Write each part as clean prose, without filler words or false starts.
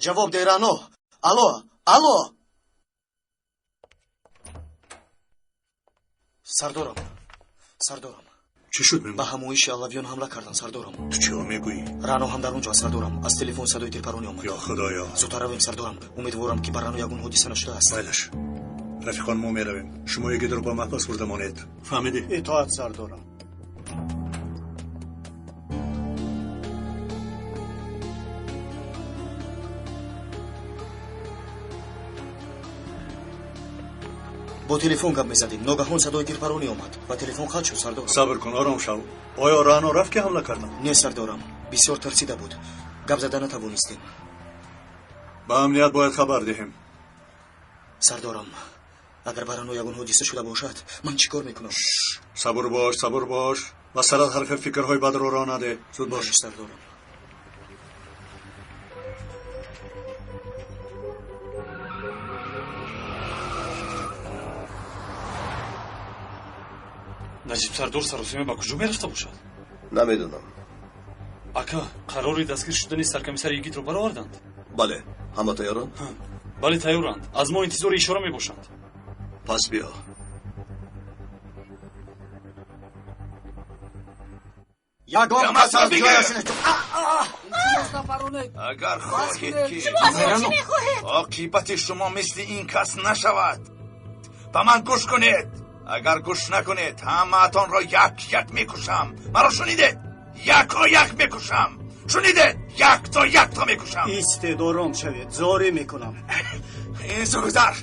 Ҷавоб деҳ, Рано! Алло, алло! Сардорам, сардорам. Чӣ шуд, Мемуд? Ба ҳамоиши алавиён ҳамла карданд, сардорам. Ту чиҳо мегӯӣ? Рано ҳам дар он ҷо, сардорам. Аз телефон садои тирпаронӣ омад. Ё Худоё! Зудтар равем, сардорам. Умедворам, ки ба Рано ягон ҳодиса нашудааст. Майлаш, рафиқон, мо меравем. Шумо егидро ба маҳбас бурда монед. Фаҳмидӣ? Итоат, сардорам. Бо телефон гап мезадем, ногаҳон садои тирпаронӣ омад ва телефон қатъ шуд, сардорам. Сабр кун, ором шав. Оё Рано рафт, ки ҳамла карданд? Не, сардорам, бисёр тарсида буд, гап зада натавонистем. Ба амният бояд хабар диҳем. Сардорам, агар ба Рано ягон ҳодиса шуда бошад, ман чӣ кор мекунам? Сабур бош, сабур бош. Ба сарат ҳарфи фикрҳои бадро роҳ наде. Зуд бош. Сардорам. Наҷиб сардор саросима ба куҷо мерафта бошад? Намедонам. Ака, қарори дастгир шудани саркомиссари йигитро бароварданд? Бале, ҳама тайёранд? Бале, тайёранд. Аз мо интизори ишора мебошанд. Пас биё. Ягон кас аз ҷояш Агар хоҳед, ки Шумо аз мо чӣ мехоҳед? Оқибати шумо мисли ин кас нашавад, ба ман гӯш кунед. Агар гӯш накунед, ҳамаатонро як як мекушам. Маро шунидед? Яко як мекушам. Шунидед? Якто якто мекушам. Истед, ором шавед, зорӣ мекунам. Ин су гузар,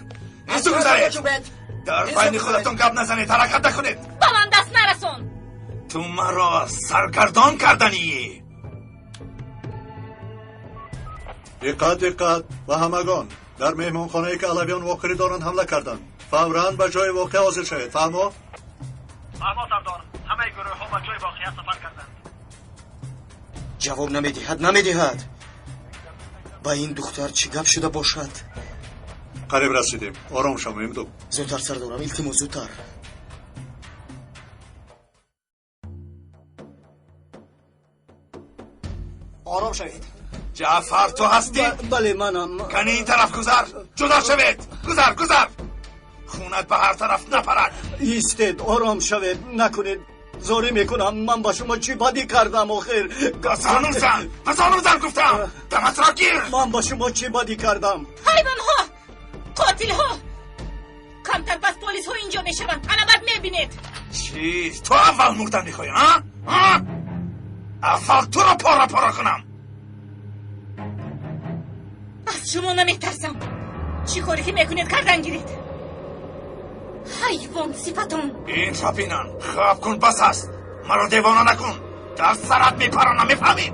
ин су гузаред. Дар байни худатон гап назанед, ҳаракат накунед. Ба ман даст нарасон! Ту маро саргардон карданӣ. Диққат, диққат ба ҳамагон! Дар меҳмонхонае, ки алавиён воқирӣ доранд, ҳамла карданд. Фавран ба ҷои воқеа ҳозир шавед. Фаҳмо? Фаҳмо, сардор. Ҳамаи гурӯҳҳо ба ҷои воқеа сафар карданд. Ҷавоб намедиҳад, намедиҳад. Ба ин духтар чӣ гап шуда бошад? Қариб расидем, ором шав, Мемду. Зудтар, сардорам, илтимос, зудтар. Ором шавед. Ҷаъфар, ту ҳастӣ? Бале, манам. Кани, ин тараф гузар, ҷудо шавед. Гузар, гузар, хунат ба ҳар тараф напарад. Истед, ором шавед, накунед, зорӣ мекунам. Ман ба шумо чӣ бадӣ кардам охир? Ба зону зан, ба зону зан гуфтам, даматро гир. Ман ба шумо чӣ бадӣ кардам? Ҳайвонҳо! Қотилҳо! Камтар пас полисҳо инҷо мешаванд, ана баъд мебинед. Чӣ, ту аввал мурдан мехоҳӣ, а? Аввал туро пора пора кунам. Аз шумо наметарсам. Чӣ коре ки мекунед, кардан гиред, ҳайвон сифатон. Ин шапинан хаб кун, бас аст. Маро девона накун, дар сарат мепаронам, мефаҳмӣ?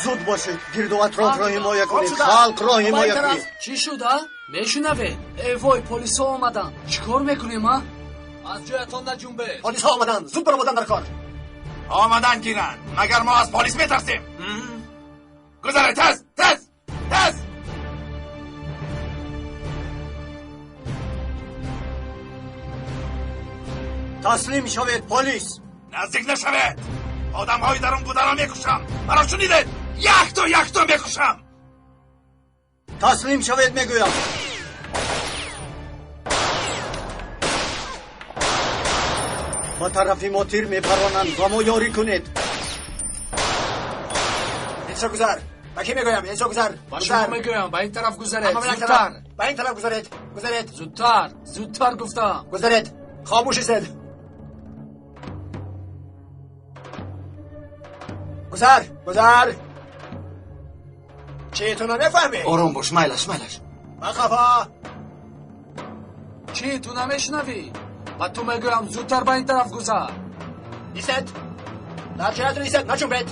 Зуд бошед, гирду атрофро ҳимоя кунед, халқро ҳимоя кунед. Чӣ шуд, а? Мешунавед? Э вой, полисҳо омаданд! Чӣ кор мекунем, а? Аз ҷоятон наҷунбед! Полисҳо омаданд, зуд баромадан дар кор. Омадан гиранд, магар мо аз полис метарсем? Гузаред, тез, тез, тез! Таслим шавед, полис! Наздик нашавед, одамҳои дар он бударо мекушам. Маро шунидед? Якто якто мекушам. Таслим шавед, мегӯям! Ба тарафи мо тир мепаронанд, ба мо ёрӣ кунед. Инсо гузар! Ба кӣ мегӯям? Инсо гузар! Ба шумо мегӯям, ба ин тараф гузаред, зудтар! Ба ин тараф гузаред, гузаред! Зудтар, зудтар гуфтам! Гузаред, хомӯш истед! Гузар, гузар! Чӣ, ту намефаҳмӣ? Ором бош, майлаш, майлаш. Ман хафа. Чӣ, ту намешунавӣ? Ба ту мегӯям, зудтар ба ин тараф гузар! Истед, дар ҷоятон истед, наҷунбед!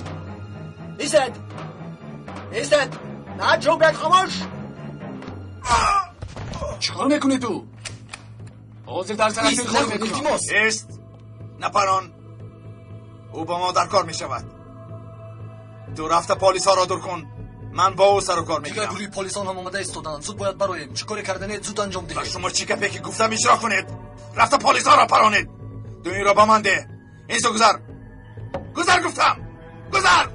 Истед, истед, наҷунбед, хомӯш! Чӣ кор мекунӣ ту? Ҳозир дар сарат кор мекунам. Илтимос. Ист, напарон, ӯ ба мо дар кор мешавад. Ту рафта полисҳоро дур кун, ман бо ӯ сару кор Дигар мегирам. гурӯҳи полисон ҳам омада истоданд. Зуд бояд бароем. Чӣ коре карданед, зуд анҷом Ба диҳед. шумо чӣ гапе ки гуфтам, иҷро кунед. Рафта полисҳоро паронед. Ту инро ба ман деҳ. Ин су гузар, гузар гуфтам, гузар,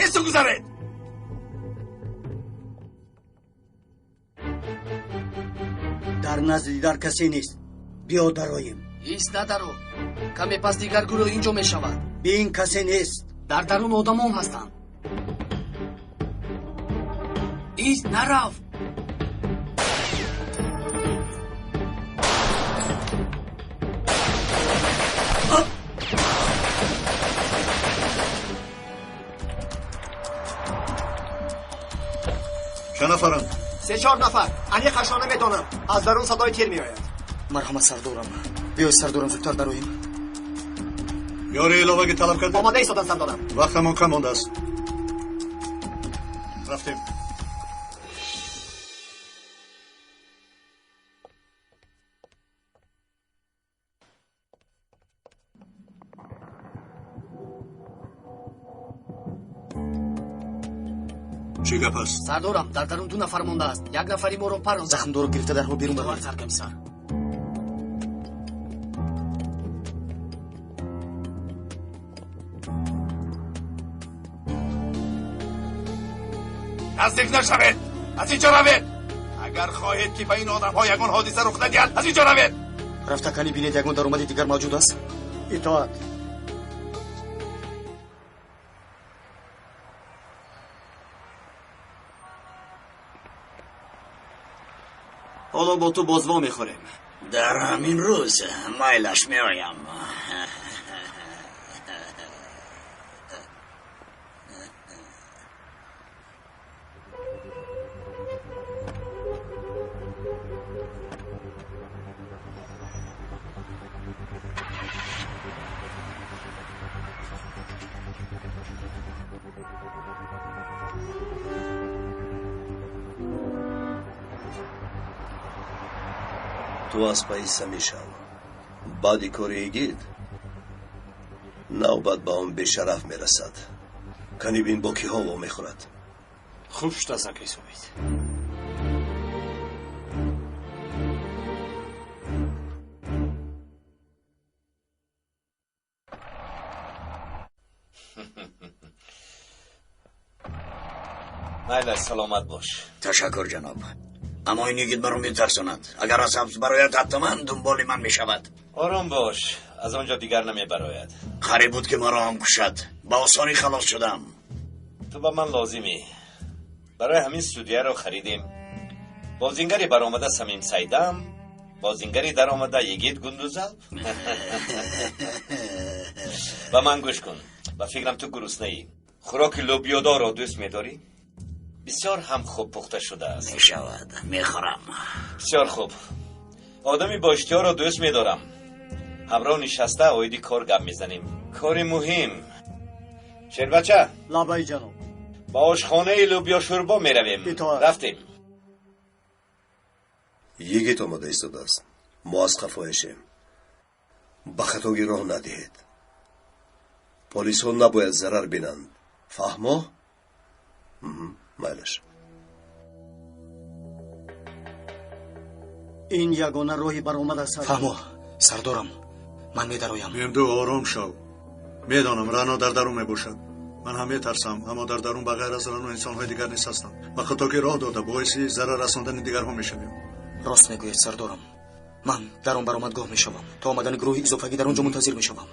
ин су гузаред. Дар назди дар касе нест, биё дароем. Ист, надаро, каме пас дигар гурӯҳ инҷо мешавад. Бин, касе нест. Дар дарун одамон ҳастанд. Ист, нарав. Чанд нафаранд? Се чор нафар, аниқашро намедонам. Аз дарун садои тир меояд. Марҳамат, сардорам, биёед, сардорам, зудтар дароем. Ёри иловагӣ талаб кардем. Омода истодан, сардорам. Вақтамон кам мондааст, рафтем. Чӣ гап аст? Сардорам, дар дарун ду нафар мондааст, як нафари моро паронд. Захмдорро гирифта дарҳол берун бароед. Саркомиссар. Наздик нашавед, аз инҷо равед. Агар хоҳед, ки ба ин одамҳо ягон ҳодиса рух надиҳад, аз инҷо равед. Рафта кани бинед, ягон даромади дигар мавҷуд аст. Итоат. Ҳоло бо ту боз вомехӯрем. Дар ҳамин рӯз майлаш, меоям. Ту аз паи мешав. Баъди кори игит навбат ба он бешараф мерасад. Кани бин, бо киҳо вомехӯрад. Хуб шудааст, акай Собит. Майлаш, саломат бош. Ташаккур, ҷаноб, аммо ин йигит маро метарсонад. Агар аз ҳабс барояд, ҳатман дунболи ман мешавад. Ором бош, аз он ҷо дигар намебарояд. Қариб буд, ки маро ҳам кушад. Ба осонӣ халос шудам. Ту ба ман лозимӣ, барои ҳамин студияро харидем. Бозингари баромада Самим Сайдам, бозингари даромада Йигит Гундузалп. Ба ман гӯш кун, ба фикрам, ту гуруснаӣ. Хӯроки лӯбиёдорро дӯст медорӣ? Бисёр ҳам хуб пухта шудааст. Мешавад, мехӯрам. Бисёр хуб. Одами боиштиҳоро дӯст медорам. Ҳамроҳ нишаста оиди кор гап мезанем, кори муҳим. Шербача. Лаббай, ҷаноб. Ба ошхонаи лӯбиёшӯрбо меравем. Итоат. Рафтем. Йигит омода истодааст, мо аз қафояшем. Ба хатогӣ роҳ надиҳед, полисҳо набояд зарар бинанд, фаҳмо? Майлаш. Ин ягона роҳи баромад аст. Фаҳмо, сардорам, ман медароям. Мемду, ором шав. Медонам, Рано дар дарун мебошад. Ман ҳам метарсам, аммо дар дарун ба ғайр аз Рано инсонҳои дигар низ ҳастанд. Ба хатогӣ роҳ дода, боиси зарар расондани дигарҳо мешавем. Рост мегӯед, сардорам. Ман дар он баромадгоҳ мешавам, то омадани гурӯҳи изофагӣ дар он ҷо мунтазир мешавам.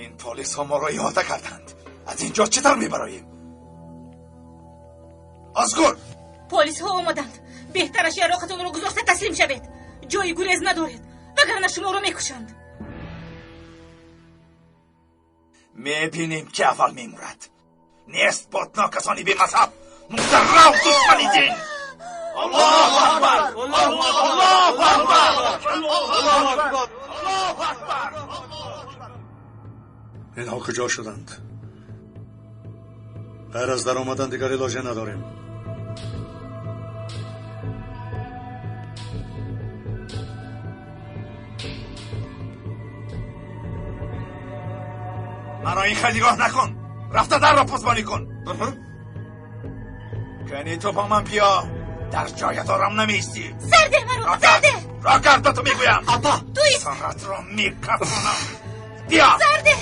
Ин полисҳо моро иҳота карданд. Аз ин ҷо чӣ тавр мебароем, Озгур? Полисҳо омаданд. Беҳтараш яроқатонро гузошта таслим шавед. Ҷои гурез надоред, вагарна шуморо мекушанд. Мебинем, ки аввал мемурад. Нест ботно, касони бемазҳаб, мударрав, душмани дин. Аллоҳу акбар! Аллоҳу акбар! Аллоҳу акбар! Инҳо куҷо шуданд? Ғайр аз даромадан дигар илоҷе надорем. Маро ин хел нигоҳ накун, рафта дарро посбонӣ кун. Кани, ту бо ман биё. Дар ҷоят ором намеистӣ. Сарде маро, сарде! Роҳ гард, ба ту мегӯям. Апа! Туй! Саратро мекафонам. Биё! Сарде!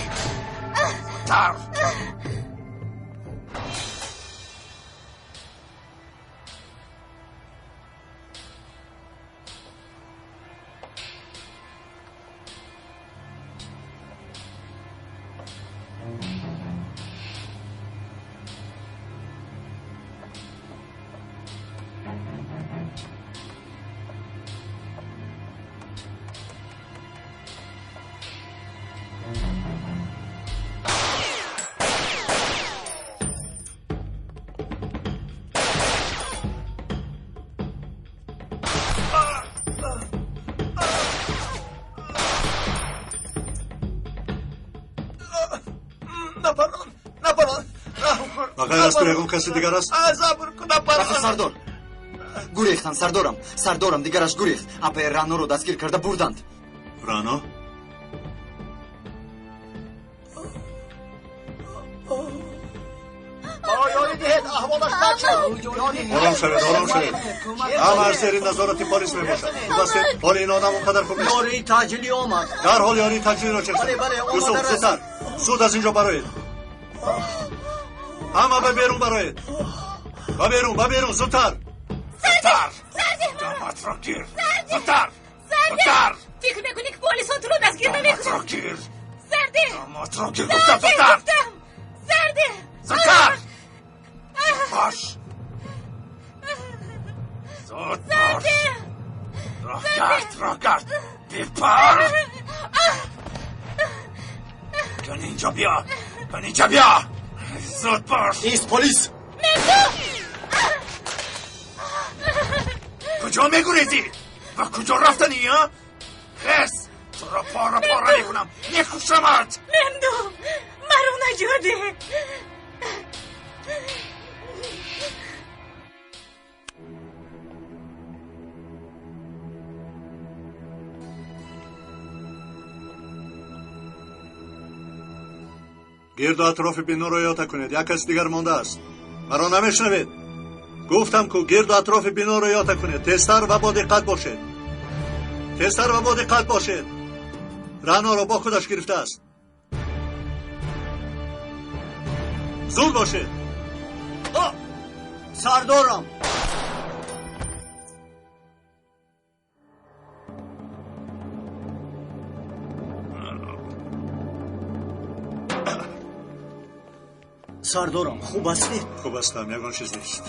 Тар! Ба ғайр аз ту ягон каси дигар аст? Сабр кун, напарон. Сардор, гурехтан, сардорам, сардорам, дигараш гурехт. Апаи Раъноро дастгир карда бурданд. Рано? Ёрӣ диҳед, аҳволаш бад шуд. Ором шавед, ором шавед. Ҳама аз зери назорати полис мебошад. Хуб ҳастед? Ҳоли ин одам он қадар хуб нест. Ёрии таъҷилӣ омад. Дарҳол ёрии таъҷилиро чек Бале, бале, омада Юсуф, расид. зудтар, зуд аз инҷо бароед. Ҳама ба берун бароед. Ба берун, ба берун, зудтар. Зудтар! Даматро гир! Зудтар! Зудтар! Фикр мекунӣ, ки полисҳо туро дастгир Даматро намекунанд? гир! Сарде! Даматро гир, гуфтам, Сарде, зудтар! гуфтам! Сарде! Зудтар! Бош! Зуд бош! Роҳ гард, роҳ гард! Бипар! Кун инҷо биё! Кун инҷо биё! Зуд бош! Ист, полис! Куҷо мегурезӣ? Ва куҷо рафтанӣ, а? Хес! Туро пора пора мекунам! Мекушамат! Мемду! Маро наҷот деҳ! Гирду атрофи биноро иҳота кунед. Як каси дигар мондааст. Маро намешунавед? Гуфтам ку, гирду атрофи биноро иҳота кунед. Тезтар ва бо диққат бошед. Тезтар ва бо диққат бошед. Раъноро бо худаш гирифтааст. Зуд бошед. Сардорам. Сардорам, хуб ҳастед? Хуб ҳастам, ягон чиз нест.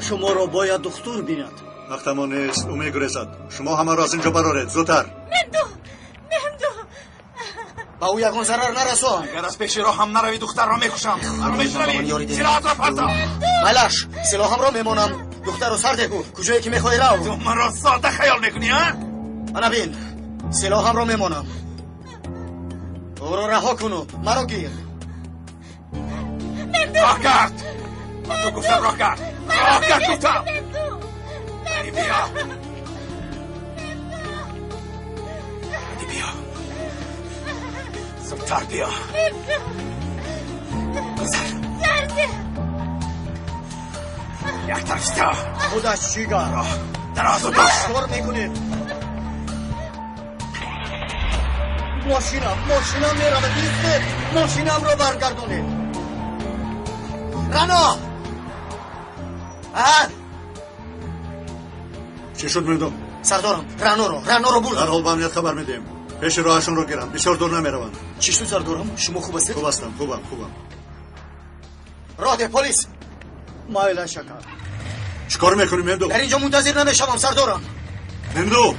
Шуморо бояд духтур бинад. Вақтамон нест, ӯ мегурезад. Шумо ҳамаро аз инҷо бароред, зудтар. Мемду! Мемду! Ба ӯ ягон зарар нарасон. Агар аз пеши роҳам наравӣ, духтарро мекушам. Маро мешунавӣ? Силоҳатро парто! Майлаш, силоҳамро мемонам. Духтарро сар деҳ, куҷое ки мехоҳӣ рав. Ту маро сода хаёл мекунӣ, а? Ана бин, силоҳамро мемонам. Ӯро раҳо куну маро гир. Роҳ гард! Ба ту гуфтам, роҳ гард! Роҳ гард, гуфтам! Ани биё! Ани биё! Зудтар биё! Гузар! Сарде! Як тараф исто! Худаш чӣ гап? Дароз, зуд бош! Кор мекунед? Мошинам, мошинам меравад, истед! Мошинамро баргардонед. Рано! А? Чӣ шуд, мемдум? Сардорам, Раъноро, Раъноро бурданд. Дарҳол ба амният хабар медиҳем. Пеши роҳашонро гиранд, бисёр дур намераванд. Чӣ шуд, сардорам? Шумо хуб ҳастед? Хуб ҳастам, хубам, хубам. Роҳ деҳ, полис! Майлаш, ака. Чӣ кор мекунӣ, мемду? Дар инҷо мунтазир намешавам, сардорам. Мемду!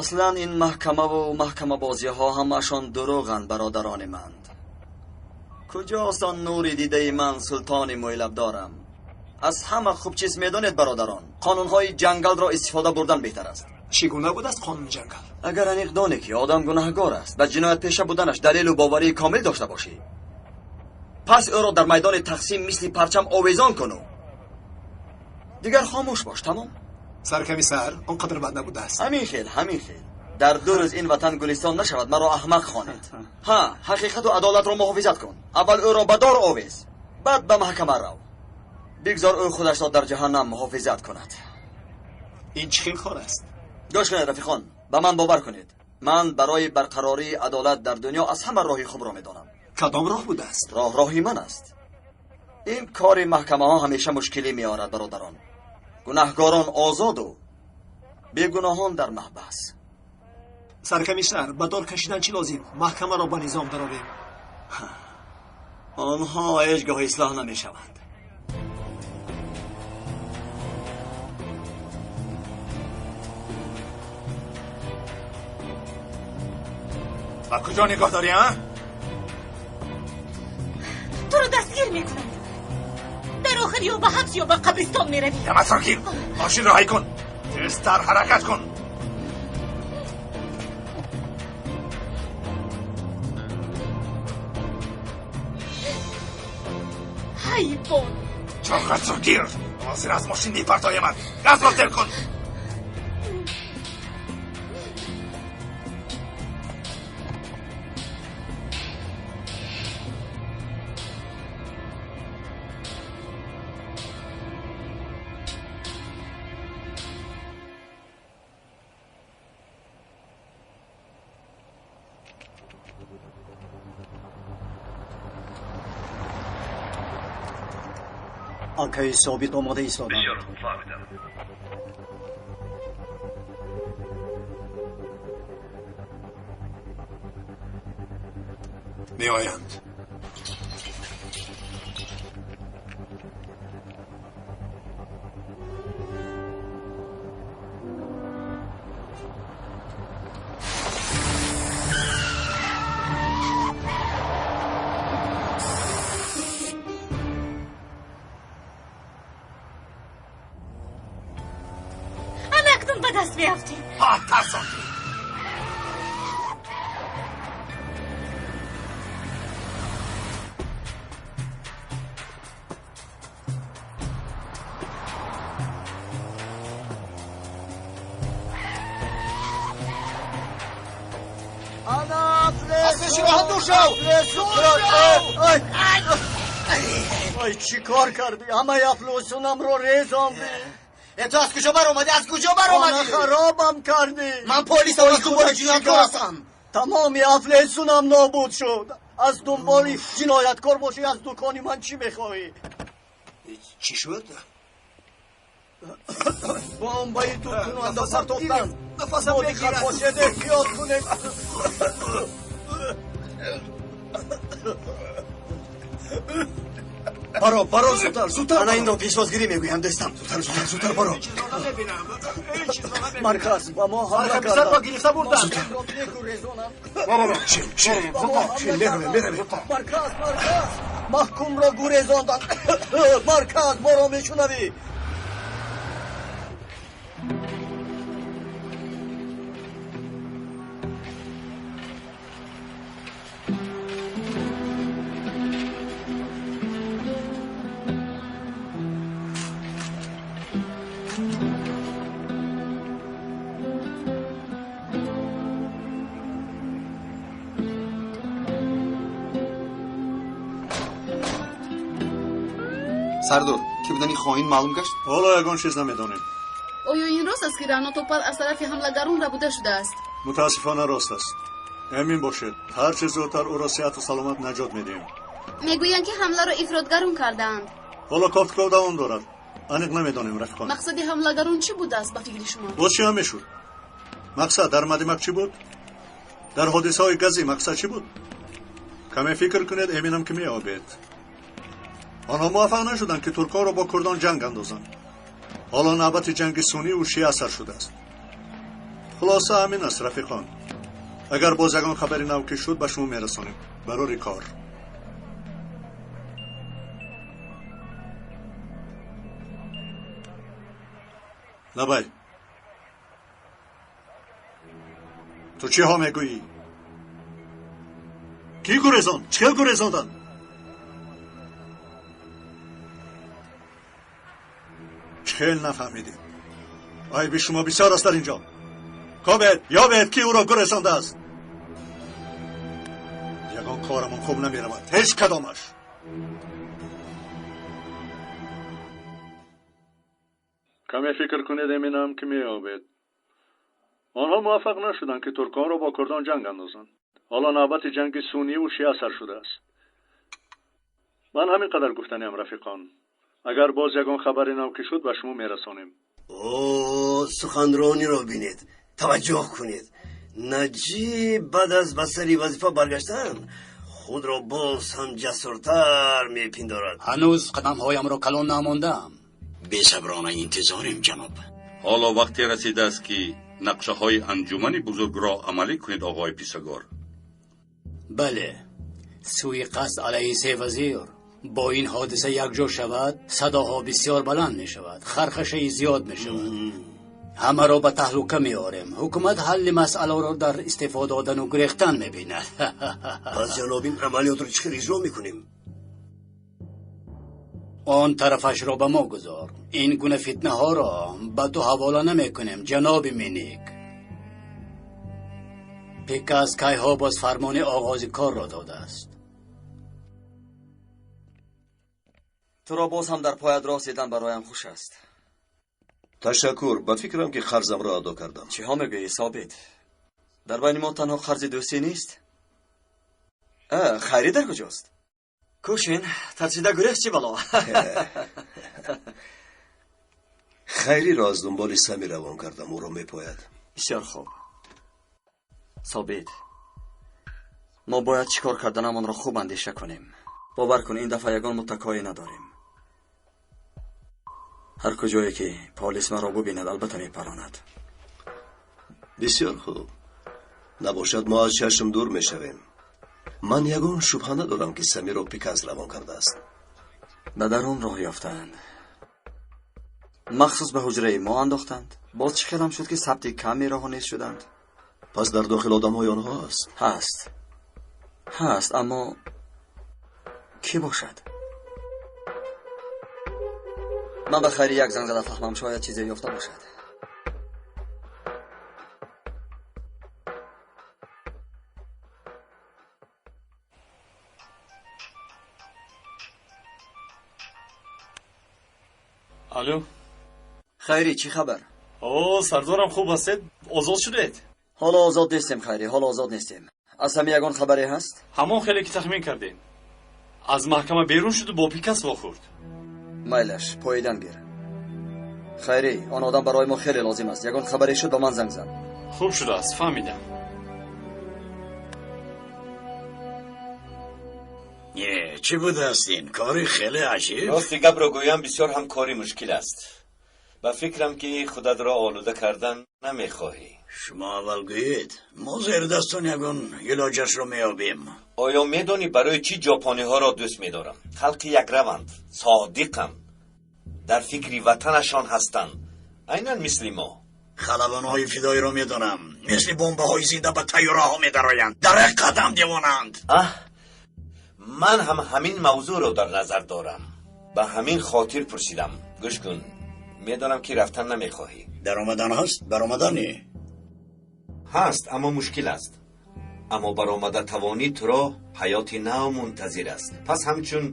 Аслан ин маҳкамаву маҳкамабозиҳо ҳамаашон дурӯғанд, бародарони ман. Куҷост он нури дидаи ман, султони мӯйлабдорам? Аз ҳама хуб чиз медонед, бародарон, қонунҳои ҷангалро истифода бурдан беҳтар аст. Чӣ гуна будааст қонуни ҷангал? Агар аниқ донӣ, ки одам гунаҳгор аст, ба ҷиноятпеша буданаш далелу боварии комил дошта бошӣ, пас ӯро дар майдони тақсим мисли парчам овезон куну дигар хомӯш бош, тамом. Саркамисар, он қадар бад набудааст. Ҳамин хел, ҳамин хел. Дар 2 рӯз ин ватан гулистон нашавад, маро аҳмақ хонед. Ҳа, ҳақиқату адолатро муҳофизат кун. Аввал ӯро ба дор овез, баъд ба маҳкама рав. Бигзор ӯ худашро дар ҷаҳаннам муҳофизат кунад. Ин чӣ хел кор аст? Гӯш кунед, рафиқон, ба ман бовар кунед. Ман барои барқарории адолат дар дунё аз ҳама роҳи хубро медонам. Кадом роҳ будааст? Роҳ роҳи ман аст. Ин кори маҳкамаҳо ҳамеша мушкилӣ меорад, бародарон. Гунаҳгорон озоду бегуноҳон дар маҳбас. Саркомиссар, ба дор кашидан чӣ лозим? Маҳкамаро ба низом даровем. Онҳо ҳеҷ гоҳ ислоҳ намешаванд. Ба куҷо нигоҳ дорӣ, а? Туро дастгир мекунанд. Дар охир ё ба ҳабс, ё ба қабристон меравӣ. Даматро гир, мошинро ҳай кун, тезтар ҳаракат кун. Ҳайвон! Чорхатро гир, ҳозир аз мошин мепартоямад. Газро дер кун. Акаи собит омода истодам. Бисёр хуб фаҳмидам. Меоянд. Ба даст меафтем. Ҳа, тарсондӣ. Аз пеши роҳам дур шав! Дур шав! Ай, чӣ кор кардӣ? Ҳамаи афлосунамро резондӣ. Ту аз куҷо баромадӣ? Аз куҷо баромадӣ? Хона харобам кардӣ. Ман полисам, аз дунболи ҷинояткор ҳастам. Тамоми афлесунам нобуд шуд. Аз дунболи ҷинояткор бошӣ, аз дукони ман чӣ мехоҳӣ? Чӣ шуд? Бомбаи тудкунанда партофтанд. Нафасам Бо диққат мегирад. бошед, эҳтиёт кунед. Баро, баро, зудтар, зудтар. Ана инро пешвозгирӣ мегӯям, дӯстам. Зудтар, зудтар, зудтар баро. Марказ ба мо ҳамла Саркомиссарро карданд. гирифта бурданд. Мегурезонанд. Шин, шин, шин, меравем, меравем. Марказ, марказ! Маҳкумро гурезонданд. Марказ, моро мешунавӣ? Сардор, ки будани хоин маълум гашт? Ҳоло ягон чиз намедонем. Оё ин рост аст, ки Раъно Топал аз тарафи ҳамлагарон рабуда шудааст? Мутаассифона рост аст. Эмин бошед, ҳар чӣ зудтар ӯро сиҳату саломат наҷот медиҳем. Мегӯянд, ки ҳамларо ифротгарон кардаанд. Ҳоло кофтуков давом дорад. Аниқ намедонем, рафиқон. Мақсади ҳамлагарон чӣ будааст ба фикри шумо? Боз чӣ ҳам мешуд? Мақсад дар Мадимак чӣ буд? Дар ҳодисаҳои газӣ мақсад чӣ буд? Каме фикр кунед, эминам ки меёбед. Онҳо муваффақ нашуданд, ки туркҳоро бо курдон ҷанг андозанд. Ҳоло навбати ҷанги сунниву шиа сар шудааст. Хулоса ҳамин аст, рафиқон. Агар боз ягон хабари нав ки шуд, ба шумо мерасонем. Барори кор. Лабай, ту чӣ ҳо мегӯӣ? Кӣ гурезонд? Чӣ хел гурезонданд? Чӣ хел нафаҳмидем? Айби шумо бисёр аст дар ин ҷо. Кобед, ёбед, ки ӯро гурезондааст. Ягон корамон хуб намеравад, ҳеҷ кадомаш. Каме фикр кунед, эминам, ки меёбед. Онҳо муваффақ нашуданд, ки турконро бо курдон ҷанг андозанд. Ҳоло навбати ҷанги сунниву шиа сар шудааст. Ман ҳамин қадар гуфтаниам, рафиқон. Агар боз ягон хабари нав ки шуд, ба шумо мерасонем. О, суханрониро бинед, таваҷҷӯҳ кунед. Наҷиб баъд аз ба сари вазифа баргаштан худро боз ҳам ҷасуртар мепиндорад. Ҳанӯз қадамҳоямро калон намондаам. Бесаброна интизорем, ҷаноб. Ҳоло вақте расидааст, ки нақшаҳои анҷумани бузургро амалӣ кунед, оғои Писагор. Бале, сӯи қасд алайҳи се вазир бо ин ҳодиса якҷо шавад, садоҳо бисёр баланд мешавад, хархашаи зиёд мешавад, ҳамаро ба таҳлука меорем. Ҳукумат ҳалли масъаларо дар истеъфо додану гурехтан мебинад. Пас, ҷаноб, ин амалиётро чӣ хел иҷро мекунем? Он тарафашро ба мо гузор. Ин гуна фитнаҳоро ба ту ҳавола намекунем, ҷаноби Миник. Пикас кайҳо боз фармони оғози корро додааст. Туро боз ҳам дар поят рост дидан бароям хуш аст. Ташаккур, ба фикрам, ки қарзамро адо кардам. Чиҳо мегӯӣ, Собит? Дар байни мо танҳо қарзи дӯстӣ нест. Хайрӣ дар куҷост? Кӯшин тарсида гурехт, чӣ бало? Хайриро аз дунболи Сами равон кардам, ӯро мепояд. Бисёр хуб, Собит. Мо бояд чӣ кор карданамонро хуб андеша кунем. Бовар кун, ин дафъа ягон муттакое надорем. Ҳар куҷое ки полис маро бубинад, албатта мепаронад. Бисёр хуб, набошад, мо аз чашм дур мешавем. Ман ягон шубҳа надорам, ки Самиро Пиказ равон кардааст. Ба дарун роҳ ёфтаанд, махсус ба ҳуҷраи мо андохтанд. Боз чӣ хелам шуд, ки сабти камераҳо нест шуданд? Пас дар дохил одамҳои онҳо ҳаст. Ҳаст, ҳаст, аммо кӣ бошад? Ман ба Хайри як занг зада фаҳмам, шояд чизе ёфта бошад. Алло. Хайрӣ, чӣ хабар? О, сардорам, хуб ҳастед? Озод шудед? Ҳоло озод нестем, Хайрӣ, ҳоло озод нестем. Аз ҳами ягон хабаре ҳаст? Ҳамон хеле ки тахмин кардем, аз маҳкама берун шуду бо Пикас вохӯрд. Майлаш, поидан гир. Хайрӣ, он одам барои мо хеле лозим аст. Ягон хабаре шуд, ба ман занг зан. Хуб шудааст, фаҳмидам. Чӣ будааст ин кори хеле аҷиб? Рости гапро гӯям, бисёр ҳам кори мушкил аст. Ба фикрам, ки худатро олуда кардан намехоҳӣ. Шумо аввал гӯед, мо зердастон ягон илоҷашро меёбем. Оё медонӣ, барои чӣ ҷопониҳоро дӯст медорам? Халқи якраванд, содиқанд, дар фикри ватанашон ҳастанд, айнан мисли мо. Халабонҳои фидоиро медонам, мисли бомбаҳои зинда ба тайёраҳо медароянд, дар як қадам девонанд. Аҳ, ман ҳам ҳамин мавзӯъро дар назар дорам, ба ҳамин хотир пурсидам. Гӯш кун, медонам, ки рафтан намехоҳӣ. Даромадан ҳаст, баромадане. Ҳаст, аммо мушкил аст. Аммо баромада тавонӣ, туро ҳаёти нав мунтазир аст. Пас ҳамчун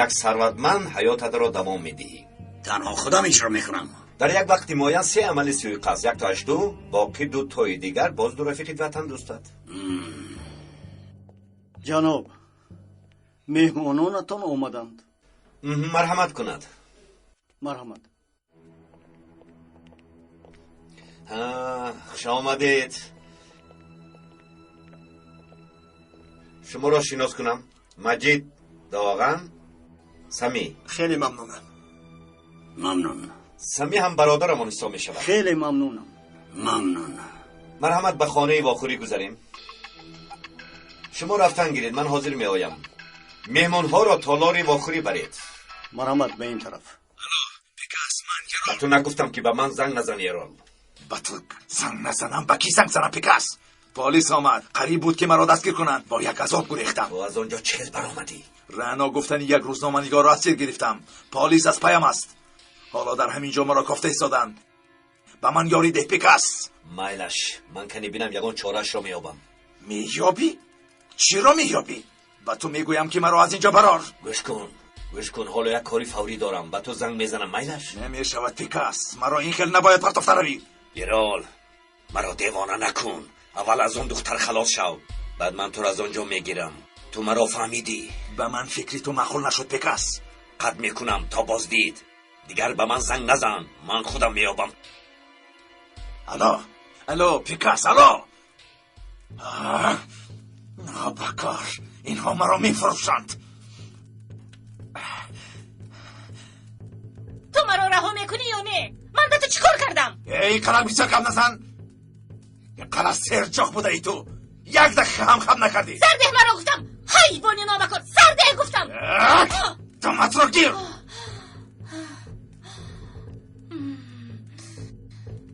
як сарватманд ҳаётатро давом медиҳӣ. Танҳо худам иҷро мекунам. Дар як вақти муайян се амали сӯиқасд, яктоаш ду, боқӣ ду тои дигар боз ду рафиқи ватандӯстат. Ҷаноб, меҳмононатон омаданд. Марҳамат кунад. Марҳамат. Хуш омадед. Шуморо шинос кунам: Маҷид, Доған, Самӣ. Хеле мамнунам. Мамнун. Самӣ ҳам бародарамон ҳисоб мешавад. Хеле мамнунам. Мамнун. Марҳамат, ба хонаи вохӯрӣ гузарем. Шумо рафтан гиред, ман ҳозир меоям. Меҳмонҳоро толори вохӯрӣ баред. Марҳамат, ба ин тараф. Ба ту нагуфтам, ки ба ман занг назани, Эрол? Ба ту занг назанам, ба кӣ занг занам, Пикас? Полис омад, қариб буд, ки маро дастгир кунанд. Бо як азоб гурехтам. Ту аз он ҷо чӣ хел баромадӣ? Раъно гуфтани як рӯзноманигорро асир гирифтам. Полис аз паям аст, ҳоло дар ҳамин ҷо маро кофта истоданд. Ба ман ёрӣ деҳ, Пикас. Майлаш, ман кани бинам, ягон чораашро меёбам. Меёбӣ? Чиро меёбӣ? Ба ту мегӯям, ки маро аз инҷо барор. Гӯш кун, гӯш кун, ҳоло як кори фаврӣ дорам, ба ту занг мезанам, майлаш? Намешавад, Пикас, маро ин хел набояд партофта равӣ. Бирол, маро девона накун. Аввал аз он духтар халос шав, баъд ман туро аз он ҷо мегирам. Ту маро фаҳмидӣ? Ба ман фикри ту маъқул нашуд, Пикас. Қатъ мекунам, то боздид. Дигар ба ман занг назан, ман худам меёбам. Алло, алло, Пикас, алло! Нобакор, инҳо маро мефурӯшанд. Ту маро раҳо мекунӣ ё не? Ман ба ту чӣ кор кардам? Эй, қадар бисёр гап назан. Қадар серҷоқ будаи ту. Як дақиқа ҳам хаб накардӣ. Сардеҳ маро гуфтам! Ҳайвони номакор, сардеҳ гуфтам! Думатро гир!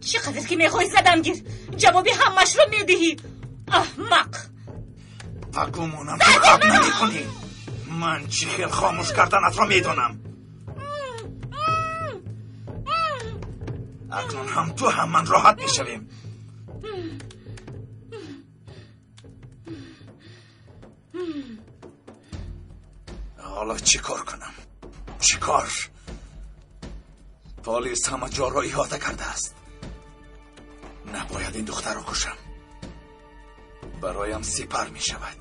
Чӣ қадар ки мехоҳӣ задам гир, ҷавоби ҳамашро медиҳӣ. Аҳмақ! Ба гумонам, ту хаб намекунӣ. Ман чӣ хел хомӯш карданатро медонам. Акнун ҳам ту, ҳам ман роҳат мешавем. Ҳоло чӣ кор кунам? Чӣ кор? Полис ҳама ҷоро иҳота кардааст. Набояд ин духтарро кушам. Бароям сипар мешавад.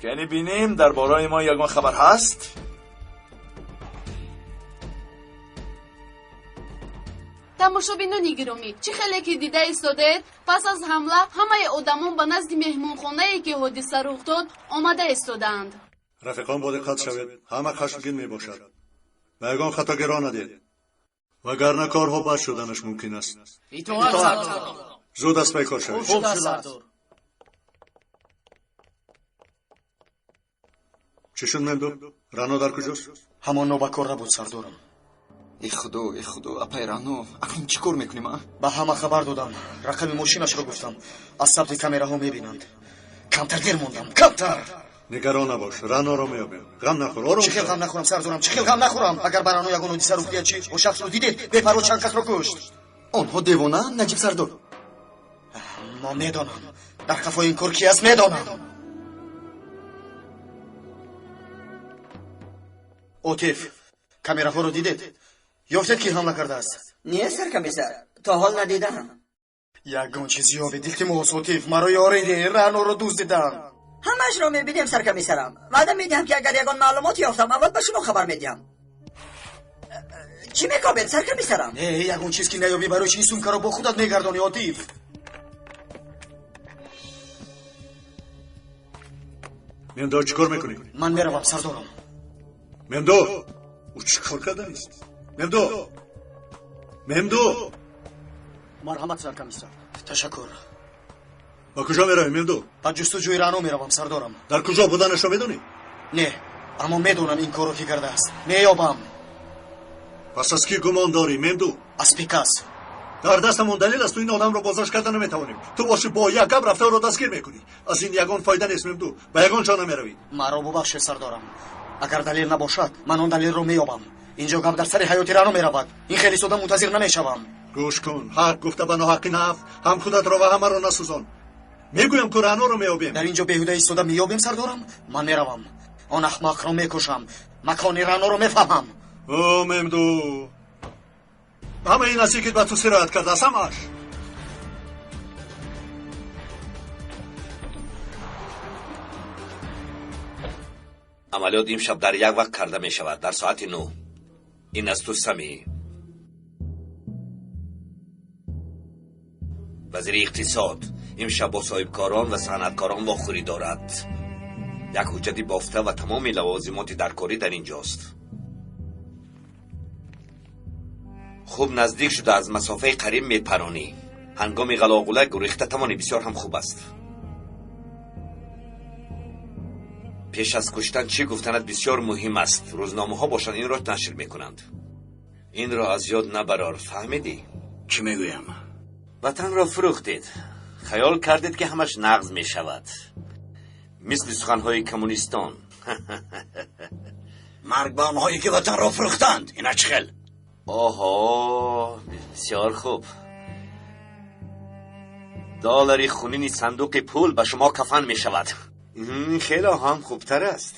Кани бинем, дар бораи мо ягон хабар ҳаст? Тамошобинони гиромӣ, чӣ хеле ки дида истодаед, пас аз ҳамла ҳамаи одамон ба назди меҳмонхонае, ки ҳодиса рух дод, омада истодаанд. Рафиқон, бо диққат шавед, ҳама хашмгин мебошад. Ба ягон хатогӣ роҳ надиҳед, вагарна корҳо бад шуданаш мумкин аст. Итоат, сардор. Зуд аз пай кор шавед. Хуб шуд, сардор. Чӣ шуд, Мемду? Рано дар куҷост? Ҳамон нобакор набуд, сардорам. Э худо, э худо, апай Рано, акнун чӣ кор мекунем, а? Ба ҳама хабар додам, рақами мошинашро гуфтам. Аз сабти камераҳо мебинанд. Камтар дер мондам, камтар. Нигарон набош, Раноро меёбем. Ғам нахӯр, ором Чӣ хел ғам нахӯрам, сардорам, чӣ хел ғам нахӯрам? Агар ба Рано ягон ҳодиса рух диҳад чӣ? О шахсро дидед, бепарво чанд касро кушт. Онҳо девонаанд, Наҷиб сардор. Мо медонам, дар қафои ин кор ки аст, медонам. Отиф, камераҳоро дидед? Ёфтед, ки ҳамла кардааст? Не, саркомиссар, то ҳол надидам. Ягон чиз ёбед, илтимос, Отиф, маро ёрӣ деҳ, Раноро дуздиданд. Ҳамаашро мебинем, саркомиссарам. Ваъда медиҳам, ки агар ягон маълумот ёфтам, аввал ба шумо хабар медиҳам. Чӣ мекобед, саркомиссарам? Не, ягон чиз ки наёбӣ, барои чи ин сумкаро бо худат мегардонӣ, Отиф? Мемдо, чӣ кор мекунӣ? Ман меравам, сардорам. Мемдо, ӯ чӣ кор карданист? Мемдо, Мемдо! Марҳамат, саркомиссар. Ташаккур. Ба куҷо меравӣ, Мемдо? Ба ҷустуҷӯи Рано меравам, сардорам. Дар куҷо буданашро медонӣ? Не, аммо медонам, ин корро кӣ кардааст. Меёбам. Пас аз кӣ гумон дорӣ, Мемду? Аз Пикас. Дар дастамон далел аст, ту ин одамро боздошт карда наметавонем. Ту бошӣ, бо як гап рафта ӯро дастгир мекунӣ. Аз ин ягон фоида нест, Мемду, ба ягон ҷо намеравӣ. Маро бубахшед, сардорам. Агар далел набошад, ман он далелро меёбам. Инҷо гап дар сари ҳаёти Рано меравад. Ин хеле сода мунтазир намешавам. Гӯш кун, ҳақ гуфта ба ноҳаққӣ нафт, ҳам худатро ва ҳамаро насӯзон. Мегӯям, ку Раъноро меёбем. Дар инҷо беҳуда истода меёбем, сардорам. Ман меравам, он аҳмақро мекушам, макони Раъноро мефаҳмам. О, Мемду, ҳама ин наздикит ба ту сироят кардааст, ҳамааш. Амалиёт имшаб дар як вақт карда мешавад, дар соати 9. Ин аз ту, Сами. Вазири иқтисод имшаб бо соҳибкорон ва санъаткорон вохӯрӣ дорад. Як ҳуҷҷати бофта ва тамоми лавозимоти даркорӣ дар ин ҷост. Хуб наздик шуда, аз масофаи қариб мепаронӣ. Ҳангоми ғалоғула гурехта тавонӣ бисёр ҳам хуб аст. Пеш аз куштан чӣ гуфтанат бисёр муҳим аст. Рӯзномаҳо бошанд, инро нашр мекунанд. Инро аз ёд набарор, фаҳмидӣ? Чӣ мегӯям? Ватанро фурӯхтед, хаёл кардед, ки ҳамаш нағз мешавад, мисли суханҳои коммунистон. Марг ба онҳое, ки ватанро фурӯхтанд. Ина чӣ хел? Оҳо, бисёр хуб. Доллари хунини сандуқи пул ба шумо кафан мешавад. Хеле ҳам хубтар аст.